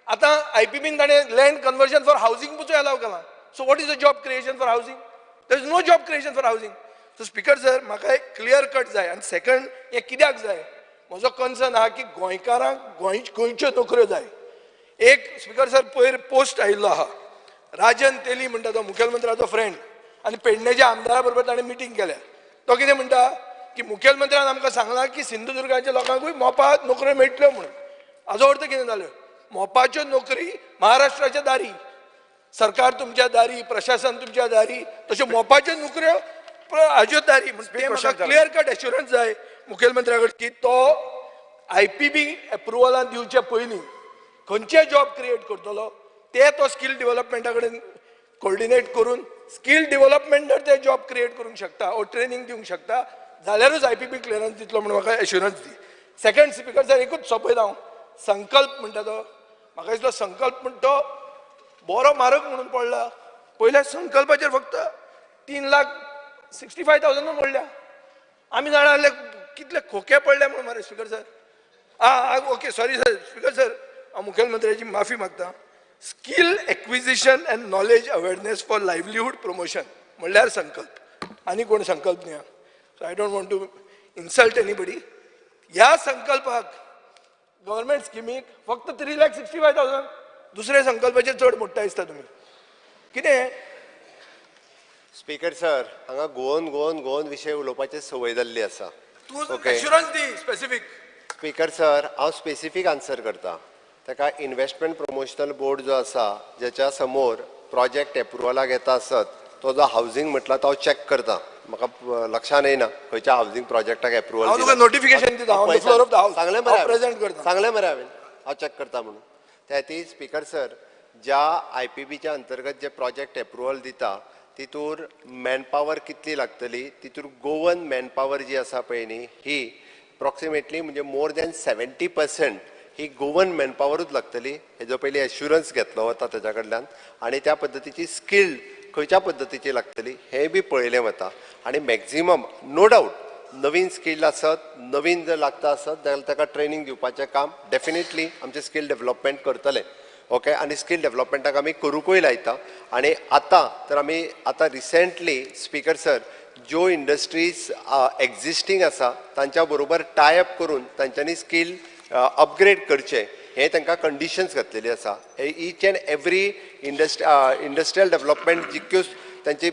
I: आतां I P been ताणें लँड कन्वर्जन फॉर हावजींग पसून एलाव केलां. So what is the job creation for housing? There is no job creation for housing. So Speaker sir, म्हाका एक क्लियर कट जाय. आनी सेकंड, हें कित्याक जाय? म्हजो कन्सर्न आहा की गोंयकारांक गोंयच्यो नोकऱ्यो जाय. एक स्पीकर सर, पयर पोस्ट आयिल्लो आहा, राजन तेली म्हणटा तो मुखेलमंत्र्याचो फ्रेंड आनी पेडणेच्या आमदारा बरोबर ताणें मिटींग केल्या. तो कितें म्हणटा की मुखेलमंत्र्यान आमकां सांगलां की सिंधुदुर्गाच्या लोकांकूय मोपा नोकऱ्यो मेळटल्यो म्हणून. हाजो अर्थ कितें जालो? मोपाच्यो नोकरी महाराष्ट्राच्या दारी, सरकार तुमच्या दारी, प्रशासन तुमच्या दारी, तश्यो मोपाच्यो नोकऱ्यो हाज्यो दारी. म्हण ते म्हाका क्लियर कट एश्युरन्स जाय मुखेलमंत्र्या कडेन की तो I P B एप्रुवलान दिवचे पयलीं खंयचे जॉब क्रिएट करतलो ते तो स्कील डेव्हलपमेंटा कडेन कोऑर्डिनेट करून स्कील डेव्हलपमेंट जर ते जॉब क्रिएट करूंक शकता ओ ट्रेनींग दिवंक शकता जाल्यारूच I P B clearance दितलो म्हणून म्हाका एश्युरन्स दी. सेकंड स्पीकर सर, एकूच सोंपयता हांव. संकल्प म्हणटा तो म्हाका दिसलो संकल्प म्हण तो बरो म्हारग म्हणून पडला. पयल्या संकल्पाचेर फक्त 3,65,000 पडल्या. आमी जाणा जाल्ले कितले खोके पडले म्हणून मरे स्पीकर सर. आं, okay, sorry sir. Speaker sir, हांव मुखेलमंत्र्याची माफी मागता. Skill acquisition and knowledge awareness for livelihood promotion म्हणल्यार संकल्प, आनी कोण संकल्प न्ही. So I don't want to insult anybody. ह्या संकल्पाक, गव्हर्मेंट स्किमीक फक्त 3,65,000. दुसऱ्या संकल्पाचेर चड मोडटा दिसता तुमी. कितें?
E: स्पीकर सर, हांगा गोवन गोवन गोवन विशय उलोवपाची संवय जाल्ली आसा.
I: तूं एश्युरन्स दी specific.
E: Speaker sir, हांव स्पेसिफीक आन्सर करता ताका. इन्वेस्टमेंट प्रमोशनल बोर्ड जो आसा, ज्याच्या समोर प्रोजेक्ट एप्रुवलाक येता आसत, तो जो हावजींग म्हटला तो हांव चॅक करता. म्हाका लक्षान येना खंयच्या हावजींग प्रोजेक्टाक एप्रुवल.
I: हांव तुका नोटिफिकेशन दिता on the floor of the house.
E: सांगलें मरे.
I: प्रेझेंट करता.
E: सांगलें मरे हांवें, हांव चॅक करता म्हणून. त्या खातीर स्पीकर सर, ज्या I P बीच्या अंतर्गत जे प्रोजेक्ट एप्रुवल दिता तितूर मॅनपावर कितली लागतली, तितूर गोवन मॅनपावर जी आसा पळय न्ही, ही अप्रॉक्सिमेटली म्हणजे मोर दॅन 70% ही गोवन मॅनपावरूच लागतली हेजो पयलीं एश्युरन्स घेतलो वता तेज्या कडल्यान आनी त्या पद्दतीची स्किल्ड खंयच्या पद्दतीची लागतली हें बी पळयलें वता. आनी मॅक्झिमम नो डावट नवीन स्किल्ड आसत, नवीन जर लागता आसत जाल्यार ताका ट्रेनींग दिवपाचें काम डेफिनेटली आमचें स्कील डेवलपमेंट करतले. ओके, आनी स्कील डेवलपमेंटाक आमी करुंकूय लायता. आनी आतां तर आमी आतां रिसेंटली स्पीकर सर, ज्यो इंडस्ट्रीज एग्जिस्टींग आसा तांच्या बरोबर टाय अप करून तांच्यांनी स्कील अपग्रेड करचें हें तांकां कंडिशन्स घातलेली आसा. Each and every industrial development जितक्यो तांची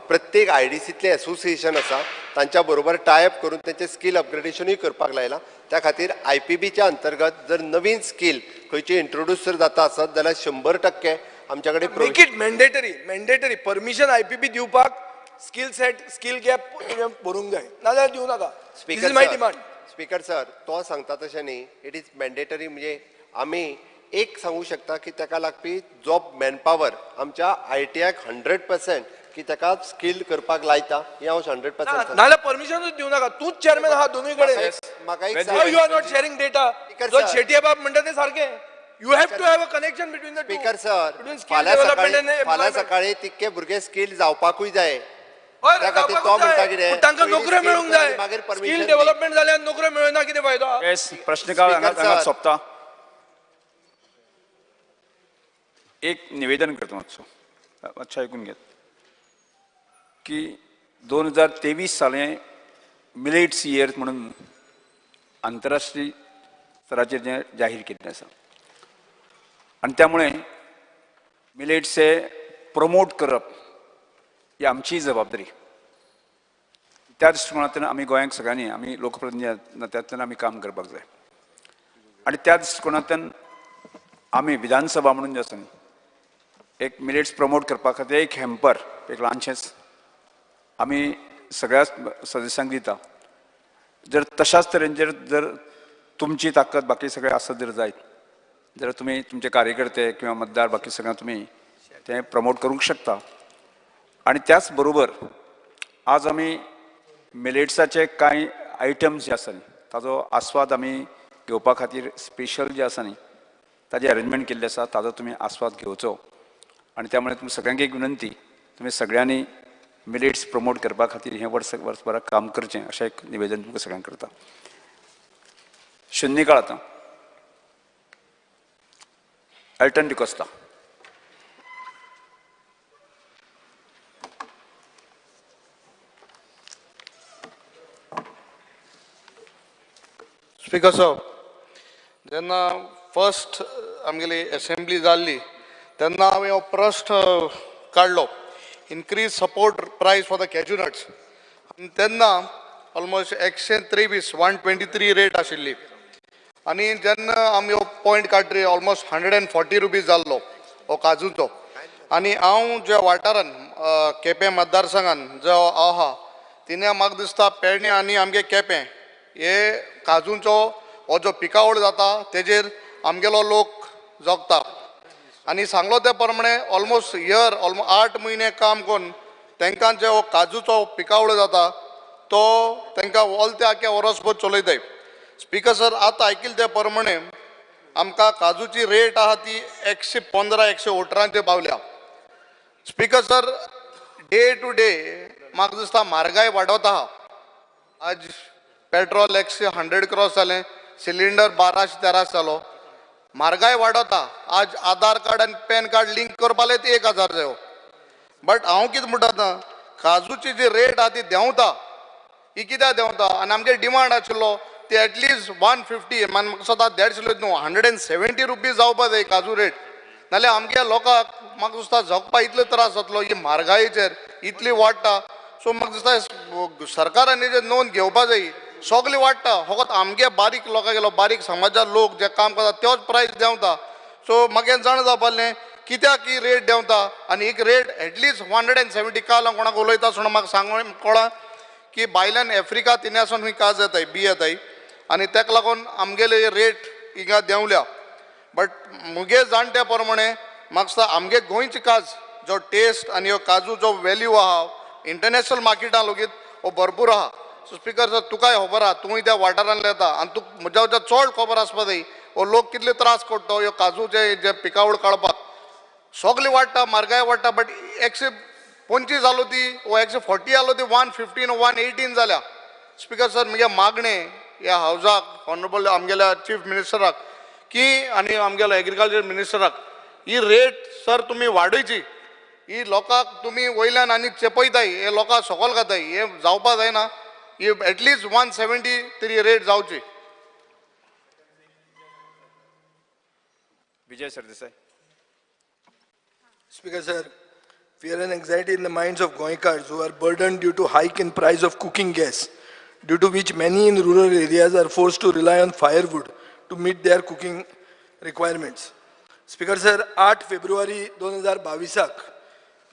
E: प्रत्येक I D सींतले एसोसिएशन आसा तांच्या बरोबर टाय अप करून तांचें स्कील अपग्रेडेशनूय करपाक लायलां. त्या खातीर I P बीच्या अंतर्गत जर नवीन स्कील खंयची इंट्रोड्यूस जर जाता आसत जाल्यार 100% आमच्या कडेन
I: Make it mandatory, mandatory permission IPB दिवपाक स्कील सेट, स्कील गॅप तुवें भरूंक जाय, नाजाल्यार दिवं नाका. This is my demand.
E: Speaker sir, तो सांगता तशें न्ही, it is mandatory. म्हणजे आमी एक सांगू शकता की ताका लागपी जॉब मॅनपावर आमच्या I T आयक 100% की ताका स्किल करपाक लायता हें हांव 100%
I: नाजाल्यार परमिशनूच दिवं नाका. तूंच चेअरमॅन आहा दोनूय कडेन.
E: म्हाका एक
I: How you are not sharing data? जो शेटये बाब म्हणटा ते सारकें. You have to have a connection between the two.
E: Speaker sir, फाल्यां सकाळी, फाल्यां सकाळी तितके भुरगे स्किल जावपाकूय जाय. त्या खातीर तो म्हणटा कितें,
I: तांकां नोकऱ्यो मेळूंक जाय.
E: मागीर
I: स्कील डेव्हलपमेंट जाल्यार नोकऱ्यो मेळना, कितें फायदो?
B: येस, प्रश्नकाळ हांगा सोंपता. एक निवेदन करता, मातसो मातशें आयकून घेत की 2023 सालें मिलेट्स इयर म्हणून आंतरराष्ट्रीय स्तराचेर जें जाहीर केल्लें आसा आनी त्यामुळे मिलेट्स हे प्रमोट करप ही आमची जबाबदारी. त्या दृश्टिकोणांतल्यान आमी गोंयांक सगळ्यांनी आमी लोकप्रतिनिधी नात्यांतल्यान आमी काम करपाक जाय आनी त्या दृश्टिकोणांतल्यान आमी विधानसभा म्हणून जे आसा न्ही एक मिलेट्स प्रमोट करपा खातीर एक हॅम्पर एक ल्हानशेंच आमी सगळ्या सदस्यांक दिता. जर तशाच तरेन जर तुमची ताकद बाकी सगळे आसत जर जायत जाल्यार तुमी तुमचे कार्यकर्ते किंवा मतदार बाकी सगळ्यां तुमी तें प्रमोट करूंक शकता. आनी त्याच बरोबर आज आमी मिलेट्साचे कांय आयटम्स जे आसा न्ही ताजो आस्वाद आमी घेवपा खातीर स्पेशल जे आसा न्ही ताजें अरेंजमेंट केल्लें आसा ताजो तुमी आस्वाद घेवचो. आनी त्यामुळे तुमी सगळ्यांक एक विनंती, तुमी सगळ्यांनी मिलेट्स प्रमोट करपा खातीर हें वर्स वर्सभराक काम करचें अशें एक निवेदन तुमकां सगळ्यांक करता. शुन्य काळ आतां एल्टन डिकोस्ता.
L: स्पीकर साहब, जेन्ना फर्स्ट आमगेली एसेंब्ली जाल्ली तेन्ना हांवें हो प्रश्न काडलो, increase support price for the cashew nuts. आनी तेन्ना ऑलमोस्ट 123 123 रेट आशिल्ली आनी जेन्ना आमी हो पॉयंट काडली ऑलमोस्ट 140 रुपीज जाल्लो हो काजूचो. आनी हांव ज्या वाठारान केपें मतदारसंघान जो आहा तिणें म्हाका दिसता पेडणे आनी आमगे केपें हे काजूंचो हो जो पिकावळ जाता तेजेर आमगेलो लोक जगता. आनी सांगलो ते प्रमाणे ऑलमोस्ट इयर ऑलमोस्ट 8 म्हयने काम करून तांकां जे हो काजूचो पिकावळ जाता तो तांकां ऑल ते आख्या वर्सभर चलयताय. स्पीकर सर, आतां आयकिल्ले ते प्रमाणे आमकां काजूची रेट आहा ती 115 118 पावल्या. Speaker sir, day to day म्हाका दिसता म्हारगाय वाडत आहा. आज पेट्रोल 100 क्रॉस जालें, सिलिंडर 1200-1300 जालो, म्हारगाय वाडता. आज आधार कार्ड आनी पॅन कार्ड लिंक करपाक 1000 जायो. बट हांव कितें म्हणटा आतां, काजूची जी रेट आहा ती देंवता, ही कित्याक देंवता? आनी आमगे डिमांड आशिल्लो ती एटलिस्ट 150, म्हाका सदां 150 न्हू 170 रुपीज जावपा जाय काजू रेट. नाल्यार आमगे लोकांक म्हाका दिसता जगपा इतलो त्रास जातलो, ही म्हारगायेचेर इतली वाडटा. सो म्हाका दिसता सरकारान हेजेर नोंद घेवपा जाय. सगळी वाडटा, फकत आमगे बारीक लोकां गेलो बारीक समाजा लोक जे काम करता त्योच प्रायस देंवता. सो म्हाका जाणा जावपालें कित्याक ही रेट देंवता आनी एक रेट एटलिस्ट 170. काल हांव कोणाक उलयता आसतना म्हाका सांगून कळ्ळां की भायल्यान आफ्रिका तिन्यासून खंय काज येताय बी येताय आनी ताका लागून आमगेले रेट हिंगा देंवल्या. बट मुगे जाणट्या प्रमाणे म्हाका दिसता आमगे गोंयची काज जो टेस्ट आनी ह्यो काजू जो वेल्यू आहा इंटरनॅशनल मार्केटान लेगीत हो भरपूर आहा. सो स्पीकर सर, तुकाय खबर आहा, तूंय त्या वाठारांतले येता आनी तुका म्हज्या वच्या चड खबर आसपा जाय हो लोक कितले त्रास करता ह्यो काजूचे जे पिकावळ काडपाक. सगळी वाडटा, म्हारगाय वाडटा, बट 125 जालो ती वो 140 जालो ती 115 118 जाल्या. स्पीकर सर, म्हगे मागणें ह्या हावजाक ऑनरेबल आमगेल्या चीफ मिनिस्टराक की आनी आमगेल्या एग्रीकल्चर मिनिस्टराक ही रेट सर तुमी वाडयची. ही लोकांक तुमी वयल्यान आनी चेपयताय, हे लोकांक सकयल घाताय, हे जावपा जायना. ही एटलिस्ट 170 तरी रेट जावची.
B: Vijay Sardesai.
I: Speaker sir, fear and anxiety in the minds of Goenkars who are burdened due to hike in price of cooking gas, due to which many in rural areas are forced to rely on firewood to meet their cooking requirements. Speaker sir, 8 February 2022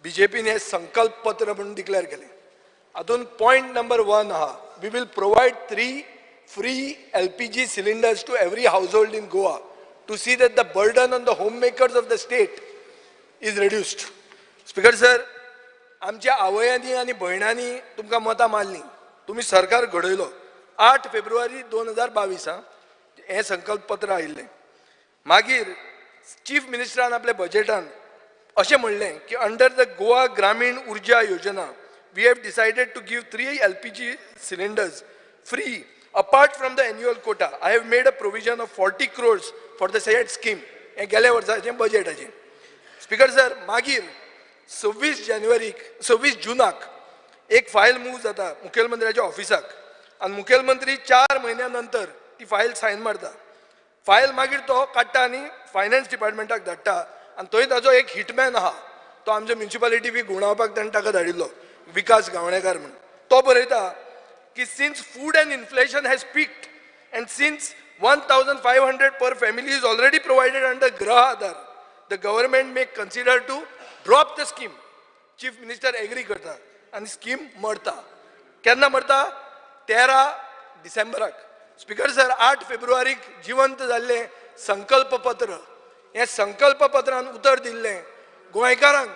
I: बीजेपीन हे संकल्प पत्र म्हणून declare केलें. हातूंत point number 1 आहा, we will provide 3 free LPG cylinders to every household in Goa to see that the burden on the home makers of the state is reduced. Speaker sir, आमच्या आवयांनी आनी भयणांनी तुमकां मतां मारलीं, तुमी सरकार घडयलो. 8 फेब्रुवारी 2022 हें संकल्प पत्र आयिल्लें. मागीर चीफ मिनिस्टरान आपल्या बजेटान अशें म्हणलें की under the Goa Gramin Urja Yojana we have decided to give 3 LPG cylinders free apart from the annual quota. I have made a provision of 40 crores for the said scheme. हें गेल्या वर्साचें बजेटाचें. Speaker sir, मागीर 26 जुनाक एक file move जाता मुखेलमंत्र्याच्या ऑफिसाक आनी मुखेलमंत्री 4 म्हयन्या नंतर ती फायल सायन मारता. फायल मागीर तो काडटा आनी फायनान्स डिपार्टमेंटाक धाडटा आनी थंय ताजो एक हिटमॅन आहा, तो आमचे म्युनिसिपालिटी बी घुंवडावपाक ताणें ताका धाडिल्लो, विकास गावणेकार म्हणून. तो बरयता की since food and inflation has peaked and since 1,500 per family is already provided under Gruha Aadhar, the government may consider to drop the scheme. Chief minister agree करता आनी स्कीम मरता. केन्ना मरता? 13 डिसेंबराक. स्पीकर सर, 8 फेब्रुवारीक जिवंत जाल्लें संकल्प पत्र, हें संकल्प पत्रान उतर दिल्लें गोंयकारांक,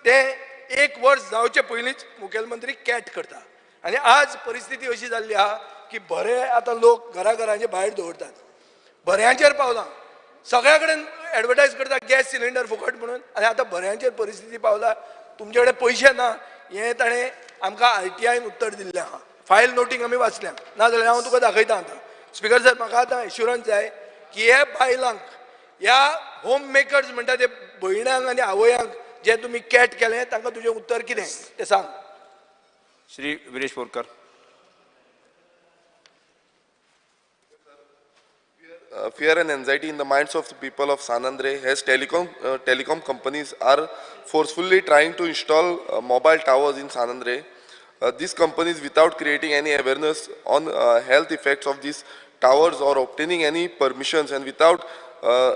I: तें एक वर्स जावचे पयलींच मुखेलमंत्री कॅट करता. आनी आज परिस्थिती अशी जाल्ली आहा की बरे आतां लोक घरा घरांचे भायर दवरतात, बऱ्यांचेर पावलां, सगळ्या कडेन एडवर्टायज करता गॅस सिलिंडर फुकट म्हणून, आनी आतां बऱ्यांचेर परिस्थिती पावला. तुमचे कडेन पयशे ना हें ताणें आमकां आरटीआयन उत्तर दिल्लें आहा. फायल नोटींग आमी वाचल्या, नाजाल्यार हांव तुका दाखयता आतां. स्पीकर सर, म्हाका आतां एश्युरन्स जाय की हे बायलांक, ह्या होम मेकर्स म्हणटा ते भयणांक आनी आवयांक जे तुमी कॅट केलें तांकां तुजें उत्तर कितें तें सांग.
B: Shri Viresh Borkar.
C: Fear and anxiety in the minds of the people of San Andre as telecom companies are forcefully trying to install mobile towers in San Andre. These companies, without creating any awareness on health effects of these towers or obtaining any permissions, and without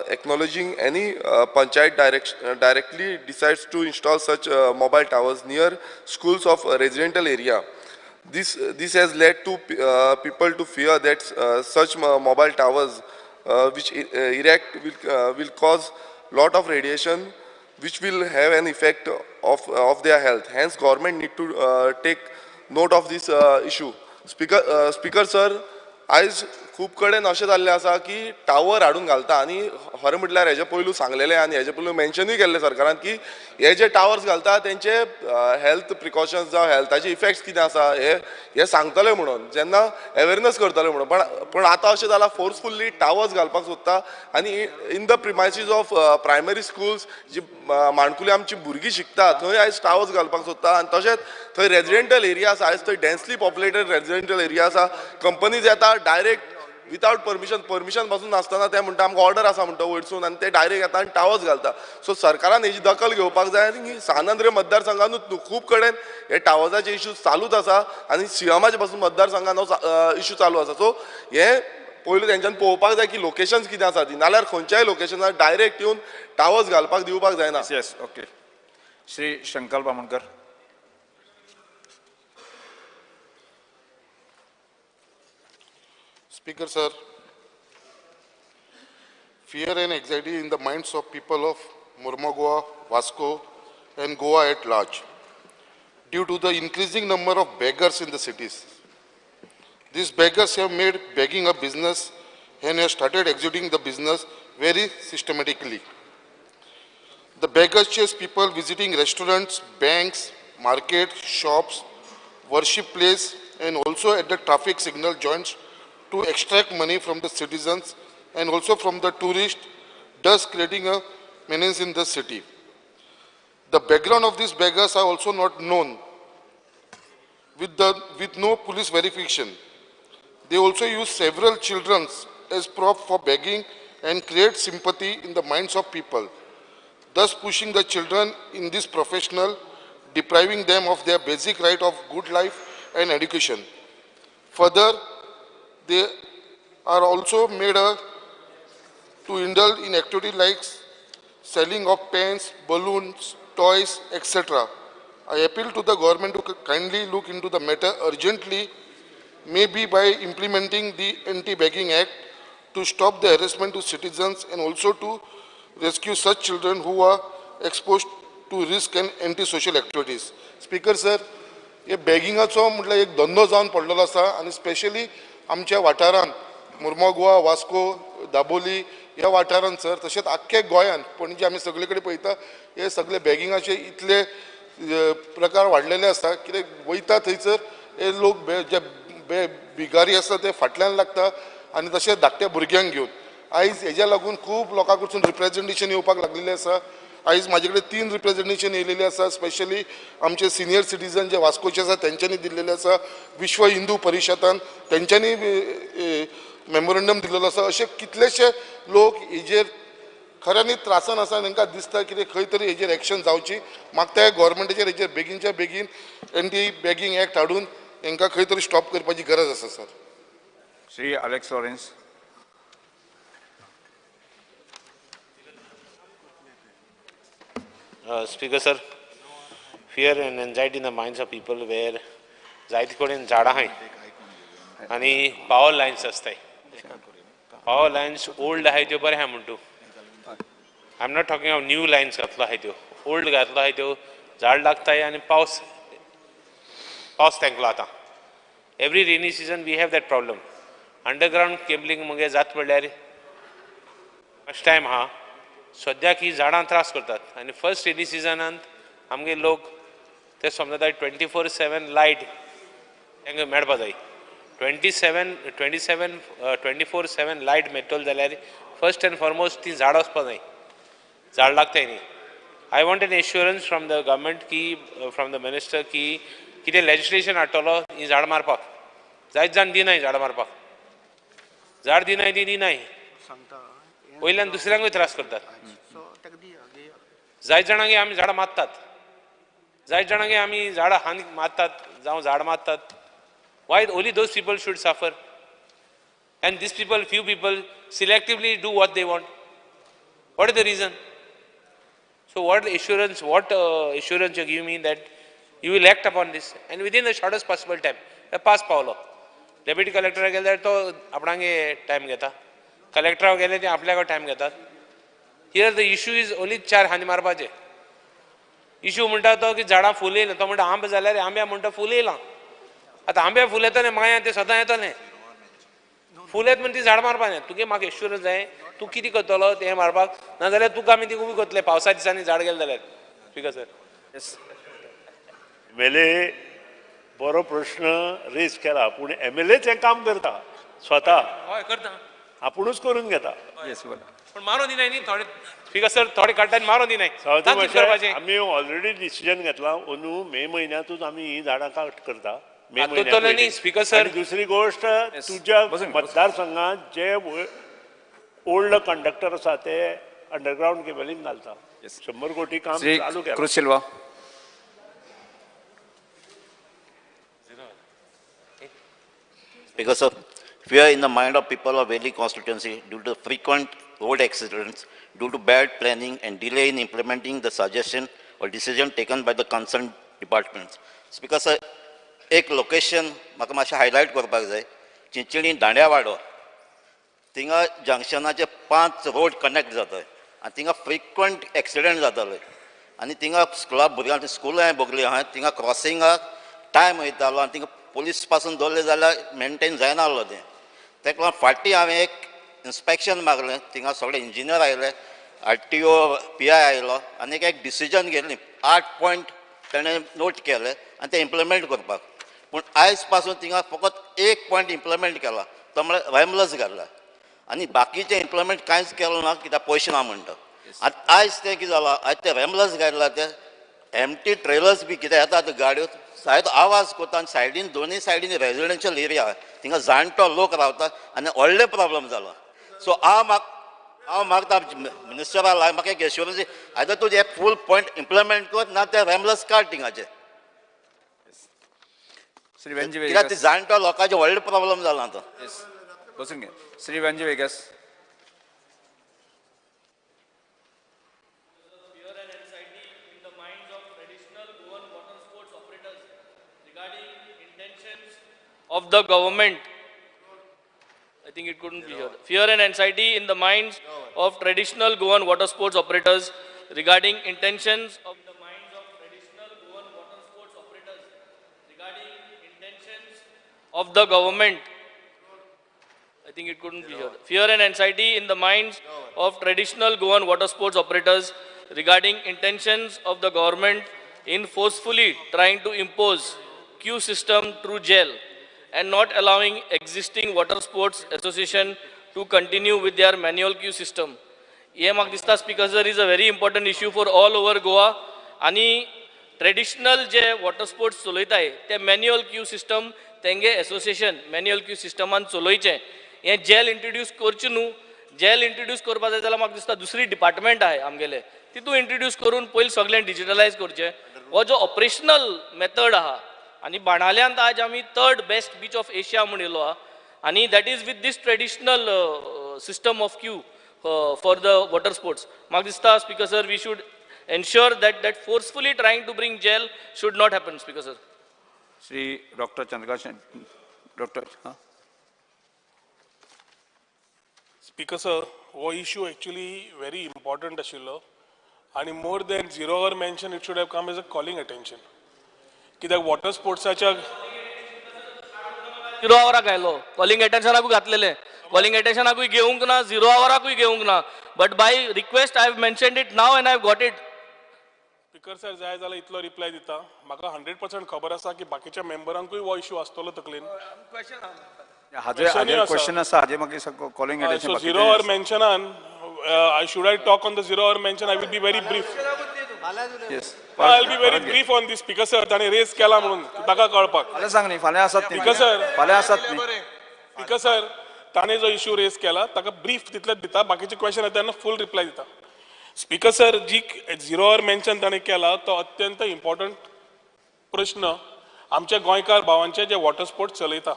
C: acknowledging any panchayat directly decides to install such mobile towers near schools of residential area. This has led to people to fear that such mobile towers which erect will cause lot of radiation, which will have an effect of their health. Hence, government need to take note of this issue. Speaker sir, आयज खूब कडेन अशें जाल्लें आसा की tower हाडून घालता, आनी खरें म्हटल्यार हेजे पयलू सांगलेलें आनी हेजे पयलू मेन्शनूय केल्लें सरकारान की हे जे टावर्स घालता तेंचे हेल्थ प्रिकॉशन्स जावं हेल्थाचे इफेक्ट्स कितें आसा हे सांगतले म्हणून, जेन्ना अवेरनस करतले म्हणून. पण आतां अशें जालां, फोर्सफुल्ली टावर्स घालपाक सोदता आनी in the premises of primary schools जी माणकुली आमची भुरगीं शिकता थंय आयज टावर्स घालपाक सोदता. आनी तशेंच थंय रेजिडेंटल एरिया आसा, आयज थंय डेन्सली पॉप्युलेटेड रेजिडेंटल एरिया आसा, कंपनीज येता डायरेक्ट विदाउट परमिशन पासून नासतना ते म्हणटा आमकां ऑर्डर आसा म्हणटा वयरसून, आनी ते डायरेक्ट येता आनी टावर्स घालता. सो सरकारान हेजी दखल घेवपाक जाय आनी सान आंद्रे मतदारसंघानूच न्हू, खूब कडेन हे टावर्साचे इश्यू चालूच आसा आनी सीएमाचे पासून मतदारसंघान हो इश्यू चालू आसा. सो हे पयलू तेंच्यान पळोवपाक जाय की लोकेशन्स कितें आसा ती, नाल्यार खंयच्याय लोकेशनार डायरेक्ट येवन टावर्स घालपाक दिवपाक जायना.
B: Yes, okay. Shri Shankar Bamonkar.
M: Speaker sir, fear and anxiety in the minds of people of Mormugao, Vasco and Goa at large due to the increasing number of beggars in the cities. These beggars have made begging a business and have started executing the business very systematically. The beggars chase people visiting restaurants, banks, market, shops, worship place and also at the traffic signal joints to extract money from the citizens and also from the tourists, thus creating a menace in the city. The background of these beggars are also not known, with no police verification. They also use several children as prop for begging and create sympathy in the minds of people, thus pushing the children in this professional, depriving them of their basic right of good life and education. Further, they are also made to indulge in activity like selling of pens, balloons, toys, etc. I appeal to the government to kindly look into the matter urgently, maybe by implementing the Anti-Begging Act to stop the harassment to citizens and also to rescue such children who are exposed to risk and antisocial activities. Speaker sir, हे बेगिंगाचो म्हटल्यार एक धंदो जावन पडलेलो आसा आनी specially आमच्या वाठारांत मुर्मोगोवा, वास्को, दाबोली ह्या वाठारांत सर, तशेंच आख्खे गोंयांत पणजे आमी सगळे कडेन पळयता हे सगळे बेगिंगाचे इतले प्रकार वाडलेले आसा. कित्याक वयता थंयसर हे लोक जे बिगारी आसा ते फाटल्यान लागता आनी तशेंच धाकट्या भुरग्यांक घेवन आयज हेज्या लागून खूब लोकां कडसून रिप्रेजेंटेशन येवपाक लागलेलें आसा. आयज म्हाजे कडेन 3 रिप्रेजेंटेशन येयलेलें आसा. स्पेशली आमचे सिनियर सिटीजन जे वास्कोचे आसा तेंच्यांनी दिल्लेलें आसा, विश्व हिंदू परिशदान तेंच्यांनी मेमोरंडम दिल्लेलो आसा. अशे कितलेशे लोक हेजेर खऱ्यांनी त्रासान आसा, तांकां दिसता कितें खंय तरी हेजेर एक्शन जावची. मागता गोवोरमेंटाचेर हेजेर बेगीनच्या बेगीन एंटी बेगींग एक्ट हाडून हांकां खंय तरी स्टॉप करपाची गरज आसा sir.
B: Shri Alex Lawrence.
G: Speaker sir, fear and anxiety in the minds of people where जायते कडेन झाडां आहाय आनी पावर लायन्स आसताय. पावर लायन्स ओल्ड आहाय त्यो बरें आहा म्हणटू. I am not talking of new lines घातलो आहाय त्यो, ओल्ड घातलो आहाय त्यो झाड लागताय आनी पावस पावस तेंकलो आतां. Every rainy season we have that problem. Underground cabling मगे जात म्हणल्यार फर्स्ट टायम आहा. सद्याक ही झाडां त्रास करतात आनी फर्स्ट रेनी सिजनांत आमगे लोक ते समजतात 24/7 लायट तांकां मेळपा जाय. 24/7 लायट मेळटलो जाल्यार फर्स्ट एंड फॉरमोस्ट ती झाडां वचपा जाय, झाड लागताय न्ही. I want an assurance from the government की फ्रॉम the minister की कितें लेजिस्लेशन हाडटलो ही झाड मारपाक. जायत जाण दिनाय झाड मारपाक, झाड दिनाय ती दिनाय, वयल्यान दुसऱ्यांकूय त्रास करतात. जायत जाणांक आमी झाडां मारतात, जायत जाणांक आमी झाडां हान मारतात जावं झाड मारतात. Why only those people should suffer and these people, few people selectively do what they want? What is the reason? So what assurance, what assurance you give me that you will act upon this and within the shortest possible time? Pass पावलो deputy कलेक्टरा गेल्यार तो आपणागे time घेता, कलेक्टरा गेले ते आपल्याक time घेतात. Here the issue is only चार हानी मारपाचे. इशू म्हणटा तो की झाडां फूल येयला, तो म्हणटा आंबे जाल्यार आंब्या म्हणटा फूल येयला. आतां आंब्या फूल येतलें माया ते सदां येतलें, फूल येत म्हण ती झाड मारपा न्ही. तुगे म्हाका एश्युरन्स जाय तूं कितें करतलो तें मारपाक, नाजाल्यार तुका आमी ती उबी करतले पावसा दिसांनी झाड गेलें जाल्यार. Speaker sir.
D: M L A बरो प्रश्न रेज केला, पूण एम एल एच हें काम करता स्वता,
G: हय करता,
D: आपुणूच करून घेता.
G: पूण मारून दिनाय न्ही थोडे. स्पीकर सर थोडे काडटा आनी मारून दिनाय.
D: आमी ऑलरेडी डिसिजन घेतला, अंदू मे म्हयन्यांतूच आमी ही झाडां काट करता मे म्हयन्यांत.
G: स्पीकर सर
D: दुसरी गोष्ट, तुज्या मतदारसंघात जे ओल्ड कंडक्टर आसा ते अंडरग्रावंड केबलिंग घालता. 100 कोटी काम चालू केलां.
B: Cruz Silva.
N: Because of fear in the mind of people of Veli constituency due to frequent road accidents, due to bad planning and delay in implementing the suggestion or decision taken by the concerned departments. Speaker sir, एक location म्हाका मातशें highlight करपाक जाय. चिंचणी दांड्यावाडो थिंगा जंक्शनाचे 5 road connect जाता आनी थिंगा फ्रिक्वंट accident जाताले आनी थिंगा स्कुला भुरग्यांक स्कूल हांवें बगली आहा, थिंगा क्रॉसिंगाक टायम वयतालो आनी थिंगा पुलीस पासून दवरले जाल्यार मेनटेन जायना आहलो तें. तेका लागून फाटीं हांवें एक इन्स्पेक्शन मागलें, थिंगा सगळे इंजिनियर आयले, आरटीओ पी I आयलो आनी एक डिसिजन घेतली. 8 पॉयंट तेणें नोट केले आनी ते इम्प्लिमेंट करपाक. पूण आयज पासून थिंगा फकत 1 पॉयंट इम्प्लिमेंट केला, तो म्हळ्यार रॅमलस घातला आनी बाकीचें इम्प्लिमेंट कांयच केलें ना कित्याक पयशे ना म्हणटा. आतां आयज तें कितें जालां, आयज तें रॅमलस घातला, ते एमटी ट्रेलर्स बी कितें येतात गाडयो सायद आवाज करता आनी सायडीन दोनूय सायडीन रेजिडेन्शियल एरिया, थिंगा जाणटो लोक रावता आनी व्हडले प्रॉब्लम जाला. सो हांव मागता मिनिस्टरा लाय म्हाका एक एश्युरन्स आयदर तूं हे फूल पॉयंट इम्प्लिमेंट कर ना ते रॅमलस काड थिंगाचे, कित्याक ते जाणटो लोकांचे व्हडले प्रॉब्लम जाला आतां.
B: बसून घे. Shri Venzy Viegas.
O: Of the government, I think it couldn't be here. Fear and anxiety in the minds of traditional Goan water sports operators regarding intentions of the minds of traditional Goan water sports operators regarding intentions of the government. I think it couldn't be here. Fear and anxiety in the minds of traditional Goan water sports operators regarding intentions of the government in forcefully trying to impose queue system through jail and not allowing existing water sports association to continue with their manual queue system. हे म्हाका दिसता speaker sir is a very important issue for all over Goa. आनी traditional जे water sports चलयताय ते manual Q system तेंगे association manual Q सिस्टमान चलोवचें. हें gel introduce करचें न्हू, gel introduce करपा जाय जाल्यार म्हाका दिसता दुसरी डिपार्टमेंट आहाय आमगेले, तितून इंट्रोड्यूस करून पयलीं सगळें डिजिटलायज करचें. हो जो ऑपरेशनल मेथड आहा आनी बाणाल्यांत आज आमी third best beach of Asia म्हूण येयलो आहा आनी that is with this traditional system of queue for the water sports. म्हाका दिसता Speaker sir, we should ensure that that forcefully trying to bring gel should not happen, Speaker sir.
B: Shri doctor Chandrakant, doctor.
P: Speaker sir, हो issue actually very important आशिल्लो आनी more than Zero Hour mention, it should have come as a calling attention, कित्याक water स्पोर्ट्साच्या
O: zero आवराक आयलो, calling अटेन्शनाकूय घातलेलें, calling अटेन्शनाकूय घेवंक ना, zero आवराकूय घेवंक ना, but by request I have mentioned it now and I have got it.
P: Speaker sir, जाय जाल्यार इतलो रिप्लाय दिता, म्हाका 100% खबर आसा की बाकीच्या मेंबरांकूय हो इशू आसतलो तकलेन.
B: हाजेर क्वेश्चन आसा, हाजेर मागीर calling attention.
P: Zero our मेन्शनान, should I talk on the Zero Hour mention? I will be very brief.
B: Yes.
P: I will be very brief on this, Speaker sir. ताणें रेस केला म्हणून ताका कळपाक.
B: फाल्यां सांग न्ही, फाल्यां आसात न्ही.
P: स्पीकर सर,
B: फाल्यां आसात न्ही.
P: स्पीकर सर, ताणें जो इशू रेस केला ताका ब्रीफ तितलेच दिता, बाकीचे क्वेश्चन येता तेन्ना फूल रिप्लाय दिता. स्पीकर सर, जी झिरो our mention ताणें केला तो अत्यंत इम्पॉर्टंट प्रश्न आमच्या गोंयकार भावांचे जे वॉटर स्पोर्ट्स चलयता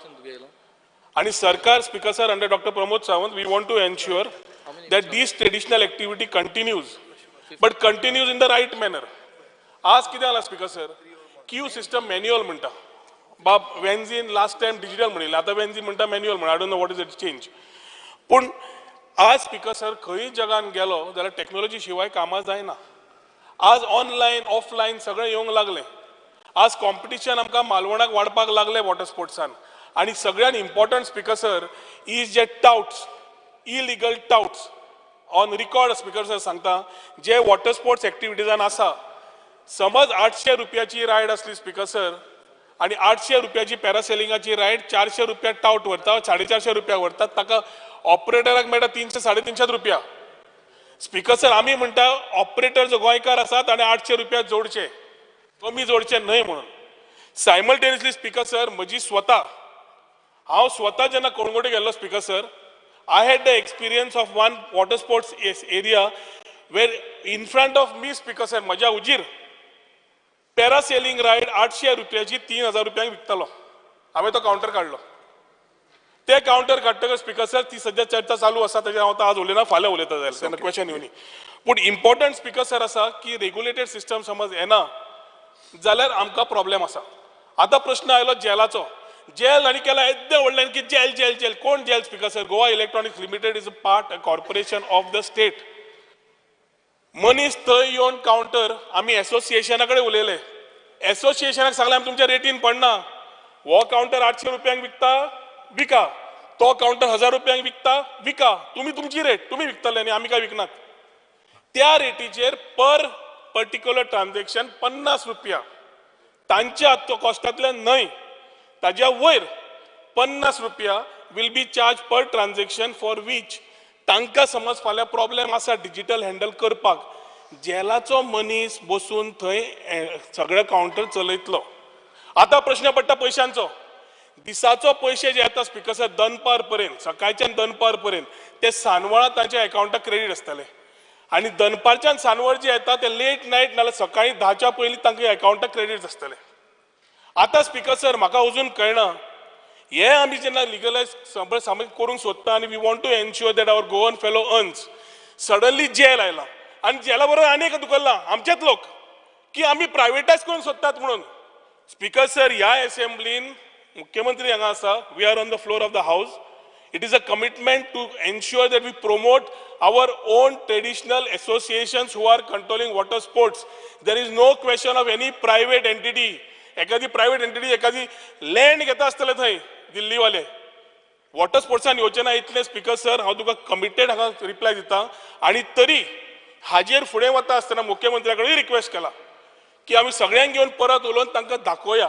P: आनी सरकार, Speaker sir, under Doctor Pramod Sawant, we want to ensure that this traditional activity continues, but continues in the right manner. आज कितें जाला speaker sir, queue system manual म्हणटा, बाब वेन्झीन लास्ट टायम डिजिटल म्हणिल्लें, आतां वेन्झी म्हणटा मॅन्युअल म्हणटा, I don't know what is it change. पूण आज स्पीकर सर, खंय जगान गेलो जाल्यार टॅक्नोलॉजी शिवाय कामां जायना. आज ऑनलायन ऑफलायन सगळें येवंक लागलें. आज कॉम्पिटिशन आमकां मालवणाक वाडपाक लागलें वॉटर स्पोर्ट्सान. आनी सगळ्यान important speaker sir is J touts, illegal touts on record, Speaker sir सांगता, जे वॉटर स्पोर्ट्स एक्टिविटीजान आसा, समज 800 रुपयाची रायड आसली स्पीकर सर, आनी 800 रुपयाची पॅरासेलिंगाची रायड 400 रुपया टावट व्हरता, 450 रुपया व्हरतात, ताका ऑपरेटराक मेळटा 300 350 रुपया. स्पीकर सर, आमी म्हणटा ऑपरेटर जो गोंयकार आसा ताणें 800 रुपया जोडचे, कमी जोडचे न्हय म्हणून. सायमल्टेनियसली स्पीकर सर, म्हजी स्वता, हांव स्वता जेन्ना कळंगूटे गेल्लो speaker sir, I had the experience of one water sports area where in front of me, Speaker sir, म्हज्या उजीर पॅरासेलिंग रायड 800 रुपयाची 3000 रुपयांक विकतालो. हांवें तो कावंटर काडलो. ते कावंटर काडटकच स्पीकर सर, ती सद्या चर्चा चालू आसा, तेजेर हांव आज उलयना, फाल्यां उलयता जाल्यार तेन्ना क्वेश्चन येवनी. पूण इम्पॉर्टंट स्पीकर सर आसा की रेगुलेटेड सिस्टम समज येना जाल्यार आमकां प्रॉब्लेम आसा. आतां प्रश्न आयलो जेलाचो. जेल आनी केला येद्दें व्हडलें की जेल जेल जेल, कोण jail speaker sir? Goa Electronics Limited is a part, a corporation of the state. मनीस थंय येवन कावंटर, आमी एसोसिएशना कडेन उलयले, एसोसिएशनाक सांगलें आमी तुमच्या रेटीन पडना, हो कावंटर 800 रुपयांक विकता विका, तो कावंटर 1000 रुपयांक विकता विका, तुमी तुमची रेट तुमी विकतले आनी आमी काय विकनात. त्या रेटीचेर पर पर्टिक्युलर ट्रान्झॅक्शन 50 रुपया, तांच्या कॉस्टांतल्यान न्हय, ताज्या वयर 50 रुपया will be charge per transaction, for which तांकां समज फाल्यां प्रॉब्लेम आसा डिजिटल हँडल करपाक, जेलाचो मनीस बसून थंय सगळे कावंटर चलयतलो. आतां प्रश्न पडटा पयशांचो. दिसाचो पयशे जे येता स्पीकर सर, दनपार पर्यंत, सकाळच्यान दनपार पर्यंत ते सांजवेळा तांच्या एकावंटाक क्रेडीट आसतले, आनी दनपारच्यान सांजवेळ जे येता ते लेट नायट नाल्यार सकाळीं 10च्या पयलीं तांकां एकावंटाक क्रेडीट आसतले. आतां स्पीकर सर, म्हाका अजून कळना, हे आमी जेन्ना लिगलायज सगळें सामकें करूंक सोदता आनी we want to ensure that our Goan fellow earns, suddenly gel आयला आनी जेला बरोबर आनी एक दुखल्ला आमचेच लोक की आमी प्रायवेटायज करूंक सोदतात म्हणून. स्पीकर सर, ह्या एसेंब्लीन मुख्यमंत्री हांगा आसा, we are on the floor of the house. It is a commitment to ensure that we promote our own traditional associations who are controlling water sports. There is no question of any private entity. एखादी private entity एखादी land घेता आसतले थंय दिल्लीवाले, water स्पोर्ट्सान येवचे ना इतलें speaker sir हांव तुका कमिटेड हांगा रिप्लाय दिता. आनी तरी हाजेर फुडें वता आसतना मुख्यमंत्र्या कडेन रिक्वेस्ट केला की आमी सगळ्यांक घेवन परत उलोवन तांकां दाखोवया,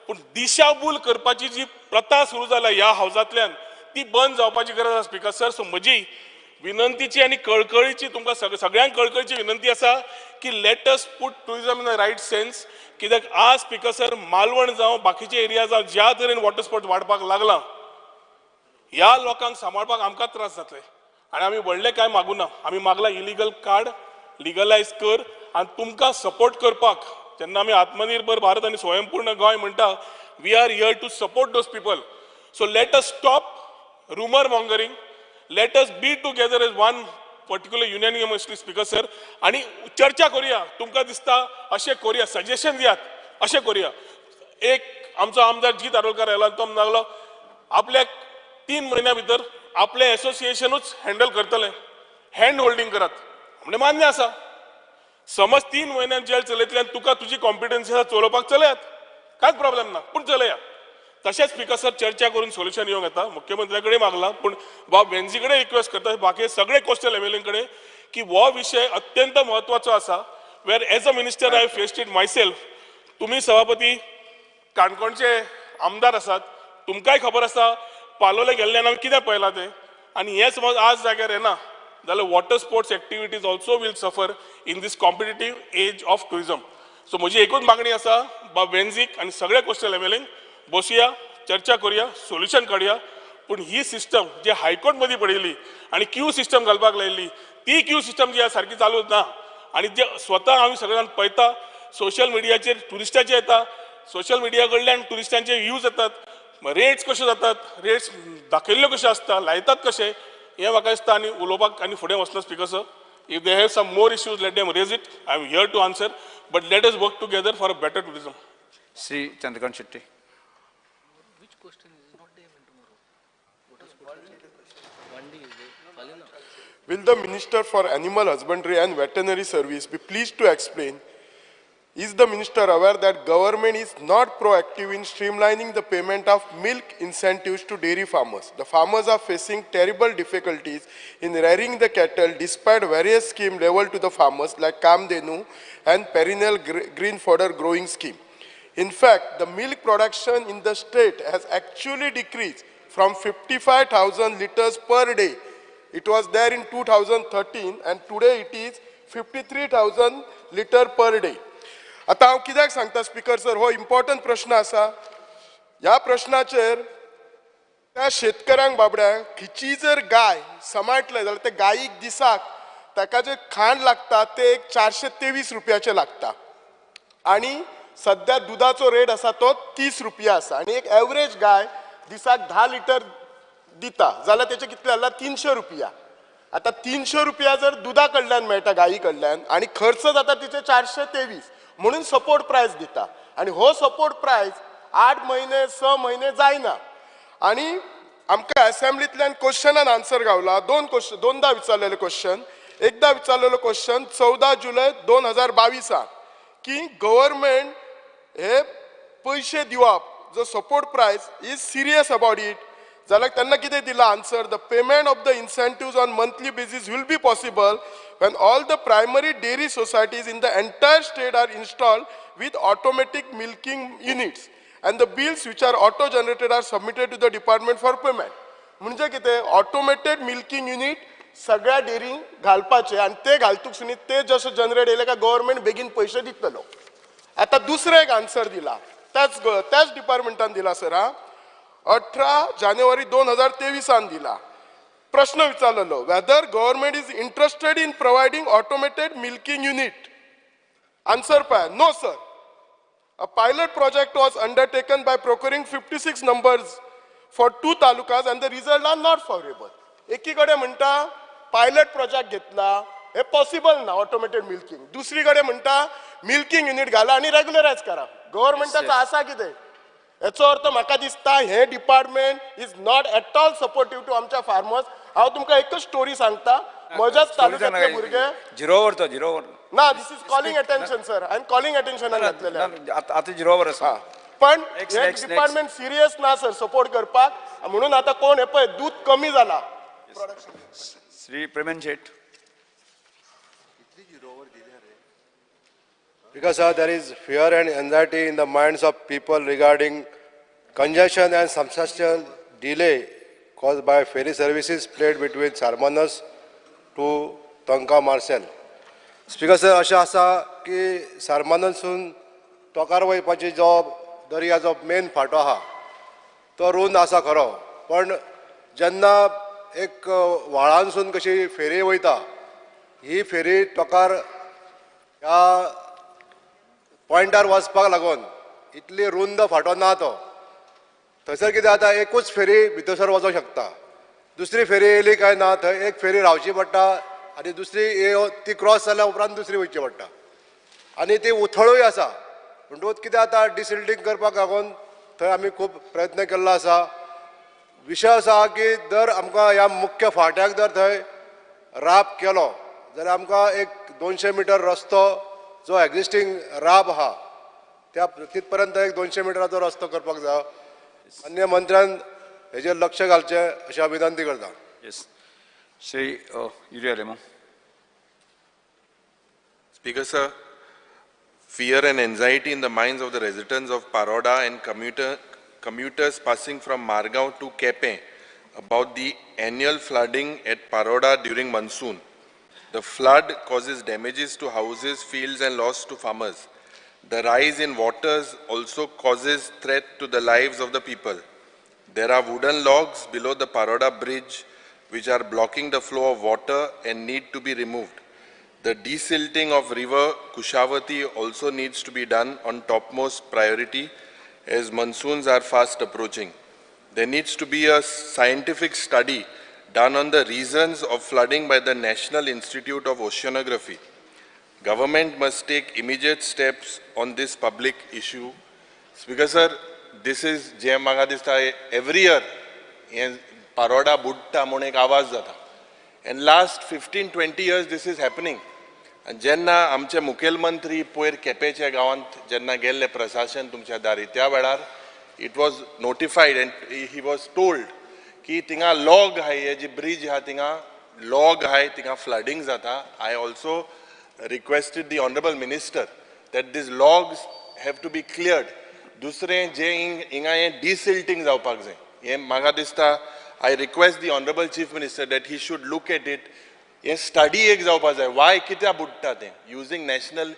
P: पूण दिशाभूल करपाची जी प्रथा सुरू जाल्या ह्या हावजांतल्यान ती बंद जावपाची गरज आसा स्पीकर सर. सो म्हजी विनंतीची आनी कळकळीची तुमकां सगळ्यांक कळकळीची विनंती आसा की let us put tourism in the right sense. कित्याक आज स्पीकर सर मालवण जावं बाकीचे एरिया जावं ज्या तरेन वॉटर स्पोर्ट्स वाडपाक लागला, ह्या लोकांक सांबाळपाक आमकां त्रास जातले. आनी आमी व्हडलें कांय मागूना, आमी मागला इलिगल कार्ड लिगलायज कर आनी तुमकां सपोर्ट करपाक. जेन्ना आमी आत्मनिर्भर भारत आनी स्वयंपूर्ण गोंय म्हणटा, We are here to support those people. So let us stop rumour mongering, let us be together as one particular unanimously speaker sir. आनी चर्चा करुया, तुमकां दिसता अशें करुया, सजेशन दियात, अशें करुया. एक आमचो आमदार जीत आरोलकार आयलो आनी तो म्हणूंक लागलो आपल्याक 3 म्हयन्या भितर आपलें एसोसिएशनूच हँडल करतलें, हँड होल्डींग करात. म्हणलें मान्य आसा, समज 3 म्हयन्यान जेल चलयतले आनी तुका तुजी कॉम्पिटन्सी आसा चलोवपाक, चलयात, कांयच प्रॉब्लेम ना, पूण चलया. तशेंच स्पीकर सर चर्चा करून सोल्युशन येवंक येता. मुख्यमंत्र्या कडेन मागलां, पूण बाब वेन्झी कडेन रिक्वेस्ट करता, बाकी सगळे कोस्टल एम एल ए कडेन की हो विशय अत्यंत म्हत्वाचो आसा. Where as a minister I faced it myself. तुमी सभापती काणकोणचे आमदार आसात, तुमकांय खबर आसा पालोले गेल्ल्यान आमी कितें पळयलां तें. आनी हें समज आज जाग्यार येना जाल्यार water sports activities also will suffer in this competitive age of tourism. So म्हजी एकूच मागणी आसा बाब वेन्झीक आनी सगळे कोस्टल एम एल एंक, बसुया, चर्चा करुया, सोल्युशन काडुया. पूण ही सिस्टम जी हायकोर्ट मदीं पडिल्ली आनी क्यू सिस्टम घालपाक लायिल्ली, ती क्यू सिस्टम जी आसा सारकी चालू ना. आनी जे स्वता आमी सगळे जाण पळयता सोशल मिडियाचेर ट्युरिस्टाचे येता, सोशल मिडिया कडल्यान ट्युरिस्टांचे व्यूज येतात, रेट्स कश्यो जातात, रेट्स दाखयल्ल्यो कश्यो आसता, लायतात कशे, हें म्हाका दिसता. आनी उलोवपाक आनी फुडें वचना speaker sir. If they have some more issues let them raise it, I am here to answer, but let us work together for a better tourism.
B: Shri Chandrakant Shetty.
K: Will the Minister for Animal Husbandry and Veterinary Service be pleased to explain, is the Minister aware that government is not proactive in streamlining the payment of milk incentives to dairy farmers? The farmers are facing terrible difficulties in rearing the cattle despite various schemes leveled to the farmers like Kamdhenu and perennial green fodder growing scheme. In fact, the milk production in the state has actually decreased from 55,000 liters per day. It was there in 2013 and today it is 53,000 liter per day. आतां हांव कित्याक सांगता speaker sir, हो important प्रश्न आसा. ह्या प्रश्नाचेर त्या शेतकऱ्यांक बाबड्यांक खिची जर गाय समाटले जाल्यार त्या गायीक दिसाक ताका जे खाण लागता ते एक 423 रुपयाचें लागता आनी सद्या दुदाचो रेट आसा तो 30 रुपया आसा आनी एक एवरेज गाय दिसाक 10 लिटर दिता जाल्यार तेचे कितले जाल्यार 300 रुपया. आतां 300 रुपया जर दुदा कडल्यान मेळटा गायी कडल्यान आनी खर्च जाता तिचे 423, म्हणून सपोर्ट प्रायस दिता आनी हो सपोर्ट प्रायस 8 म्हयने 6 म्हयने जायना. आनी आमकां एसेंब्लींतल्यान क्वेश्चनान आन्सर गावला, दोनदा विचारलेले क्वेश्चन. एकदा विचारलेलो क्वेश्चन 14 जुलय 2022 की गव्हर्मेंट हे पयशे दिवप जो support price is serious about it, जाल्यार तेन्ना कितें दिलां answer, the payment of the incentives on monthly basis will be possible when all the primary dairy societies in the entire state are installed with automatic milking units and the bills which are auto generated are submitted to the department for payment. म्हणजे कितें, automated milking unit सगळ्या डेअरींक घालपाचे आनी ते घालतूक सुनी ते जशें generate येयले काय गव्हर्मेंट बेगीन पयशे दितलो. आतां दुसरें एक आन्सर दिला त्याच डिपार्टमेंटान दिला सर, हा 18 जानेवारी 2023 दिला. प्रश्न विचारलेलो whether government is interested in providing automated milking unit. Answer पळय, no sir. A pilot project was undertaken by procuring 56 numbers for 2 talukas and the result are not favourable. एकी कडेन म्हणटा पायलट प्रोजेक्ट घेतला, हे पॉसिबल ना automated milking, दुसरी कडेन म्हणटा मिल्किंग युनिट घाला आनी रेगुलरायज करा. गव्हर्मेंटाचो आसा कितें? हेचो अर्थ म्हाका दिसता हें department is not at all supportive to आमच्या फार्मर्स. हांव तुमकां एकच स्टोरी सांगता, म्हज्याच तालुक्यांतले भुरगे
B: झिरोवर तो झिरोवर
K: ना, this is calling attention sir, I am calling attention घातलेलें
B: आतां झिरोवर आसा.
K: पण हें डिपार्टमेंट सिरियस ना सर सपोर्ट करपाक, म्हणून आतां कोण हे पळय दूद कमी जाला.
B: श्री प्रेमेन शेट.
E: Because sir, there is fear and anxiety in the minds of people regarding congestion and substantial delay caused by ferry services played between Sarmanas to Tonka Marcel. Speaker sir, अशें आसा की सारमानसून तोकार वयपाची जो दर्या जो मेन फांटो आहा तो रूंद आसा खरो, पण जेन्ना एक व्हाळांसून कशी फेरी वयता ही फेरी तोकार ह्या पॉयंटार वचपाक लागून इतली रुंद फाटो ना तो. थंयसर कितें जाता, एकूच फेरी भितरसर वचोंक शकता, दुसरी फेरी येयली काय ना थंय एक फेरी रावची पडटा आनी दुसरी ती क्रॉस जाल्या उपरांत दुसरी वयची पडटा आनी ती उथळूय आसा. म्हणटकूच कितें जाता, डिसिल्टींग करपाक लागून थंय आमी खूब प्रयत्न केल्लो आसा. विशय आसा की जर आमकां ह्या मुख्य फांट्याक जर थंय राब केलो जाल्यार आमकां एक 200 मिटर रस्तो जो एग्जिस्टींग राब आहा त्या तितपर्यंत एक 200 मिटराचो रस्तो करपाक जाय. अन्य मंत्र्यान हेजेर लक्ष घालचें अशें हांव विनंती करता.
B: Yes, Shri Yuri Alemao.
C: Speaker sir, fear and anxiety in the minds of the residents of Paroda and commuters passing from Margao to Kepe about the annual flooding at Paroda during monsoon. The flood causes damages to houses, fields and loss to farmers. The rise in waters also causes threat to the lives of the people. There are wooden logs below the Paroda bridge which are blocking the flow of water and need to be removed. The desilting of river Kushavati also needs to be done on topmost priority as monsoons are fast approaching. There needs to be a scientific study done on the reasons of flooding by the National Institute of Oceanography. Government must take immediate steps on this public issue. Speaker sir, this is जे म्हाका दिसता every year हें पारोडा बुडटा म्हूण एक आवाज जाता. And last 15-20 years this is happening. आनी जेन्ना आमचे मुखेलमंत्री पयर केपेच्या गांवांत जेन्ना गेल्ले प्रशासन तुमच्या दारी, त्या वेळार it was notified and he was told की थिंगा लॉग आहाय, हे जी ब्रीज आहा थिंगा लॉग आहाय, थिंगा फ्लडींग जाता. I also requested the honourable minister that these logs have to be cleared. दुसरें जे हिंगा हें डिसिल्टींग जावपाक जाय, हें म्हाका दिसता. I request the honourable chief minister that he should look at it. हें स्टडी एक जावपाक जाय, वाय कित्याक बुडटा तें, युजींग नॅशनल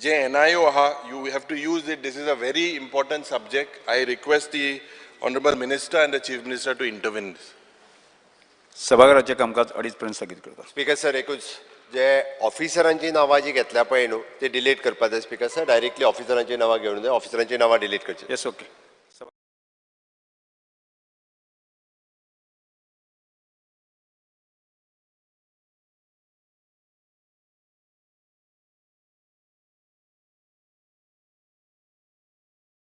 C: जे NIO आहा, you have to use it. This is a very important subject. I request the honourable minister and the chief minister to intervene.
B: सभाघराचें कामकाज 2:30 पर्यंत स्थगीत करता.
E: स्पीकर सर, एकूच जे ऑफिसरांची नांवां जी घेतल्या पळय न्हू ती डिलीट करपाक जाय. स्पीकर सर, डायरेक्टली ऑफिसरांची नांवां घेवन जाय, ऑफिसरांची नांवां डिलीट करची.
B: Yes, okay.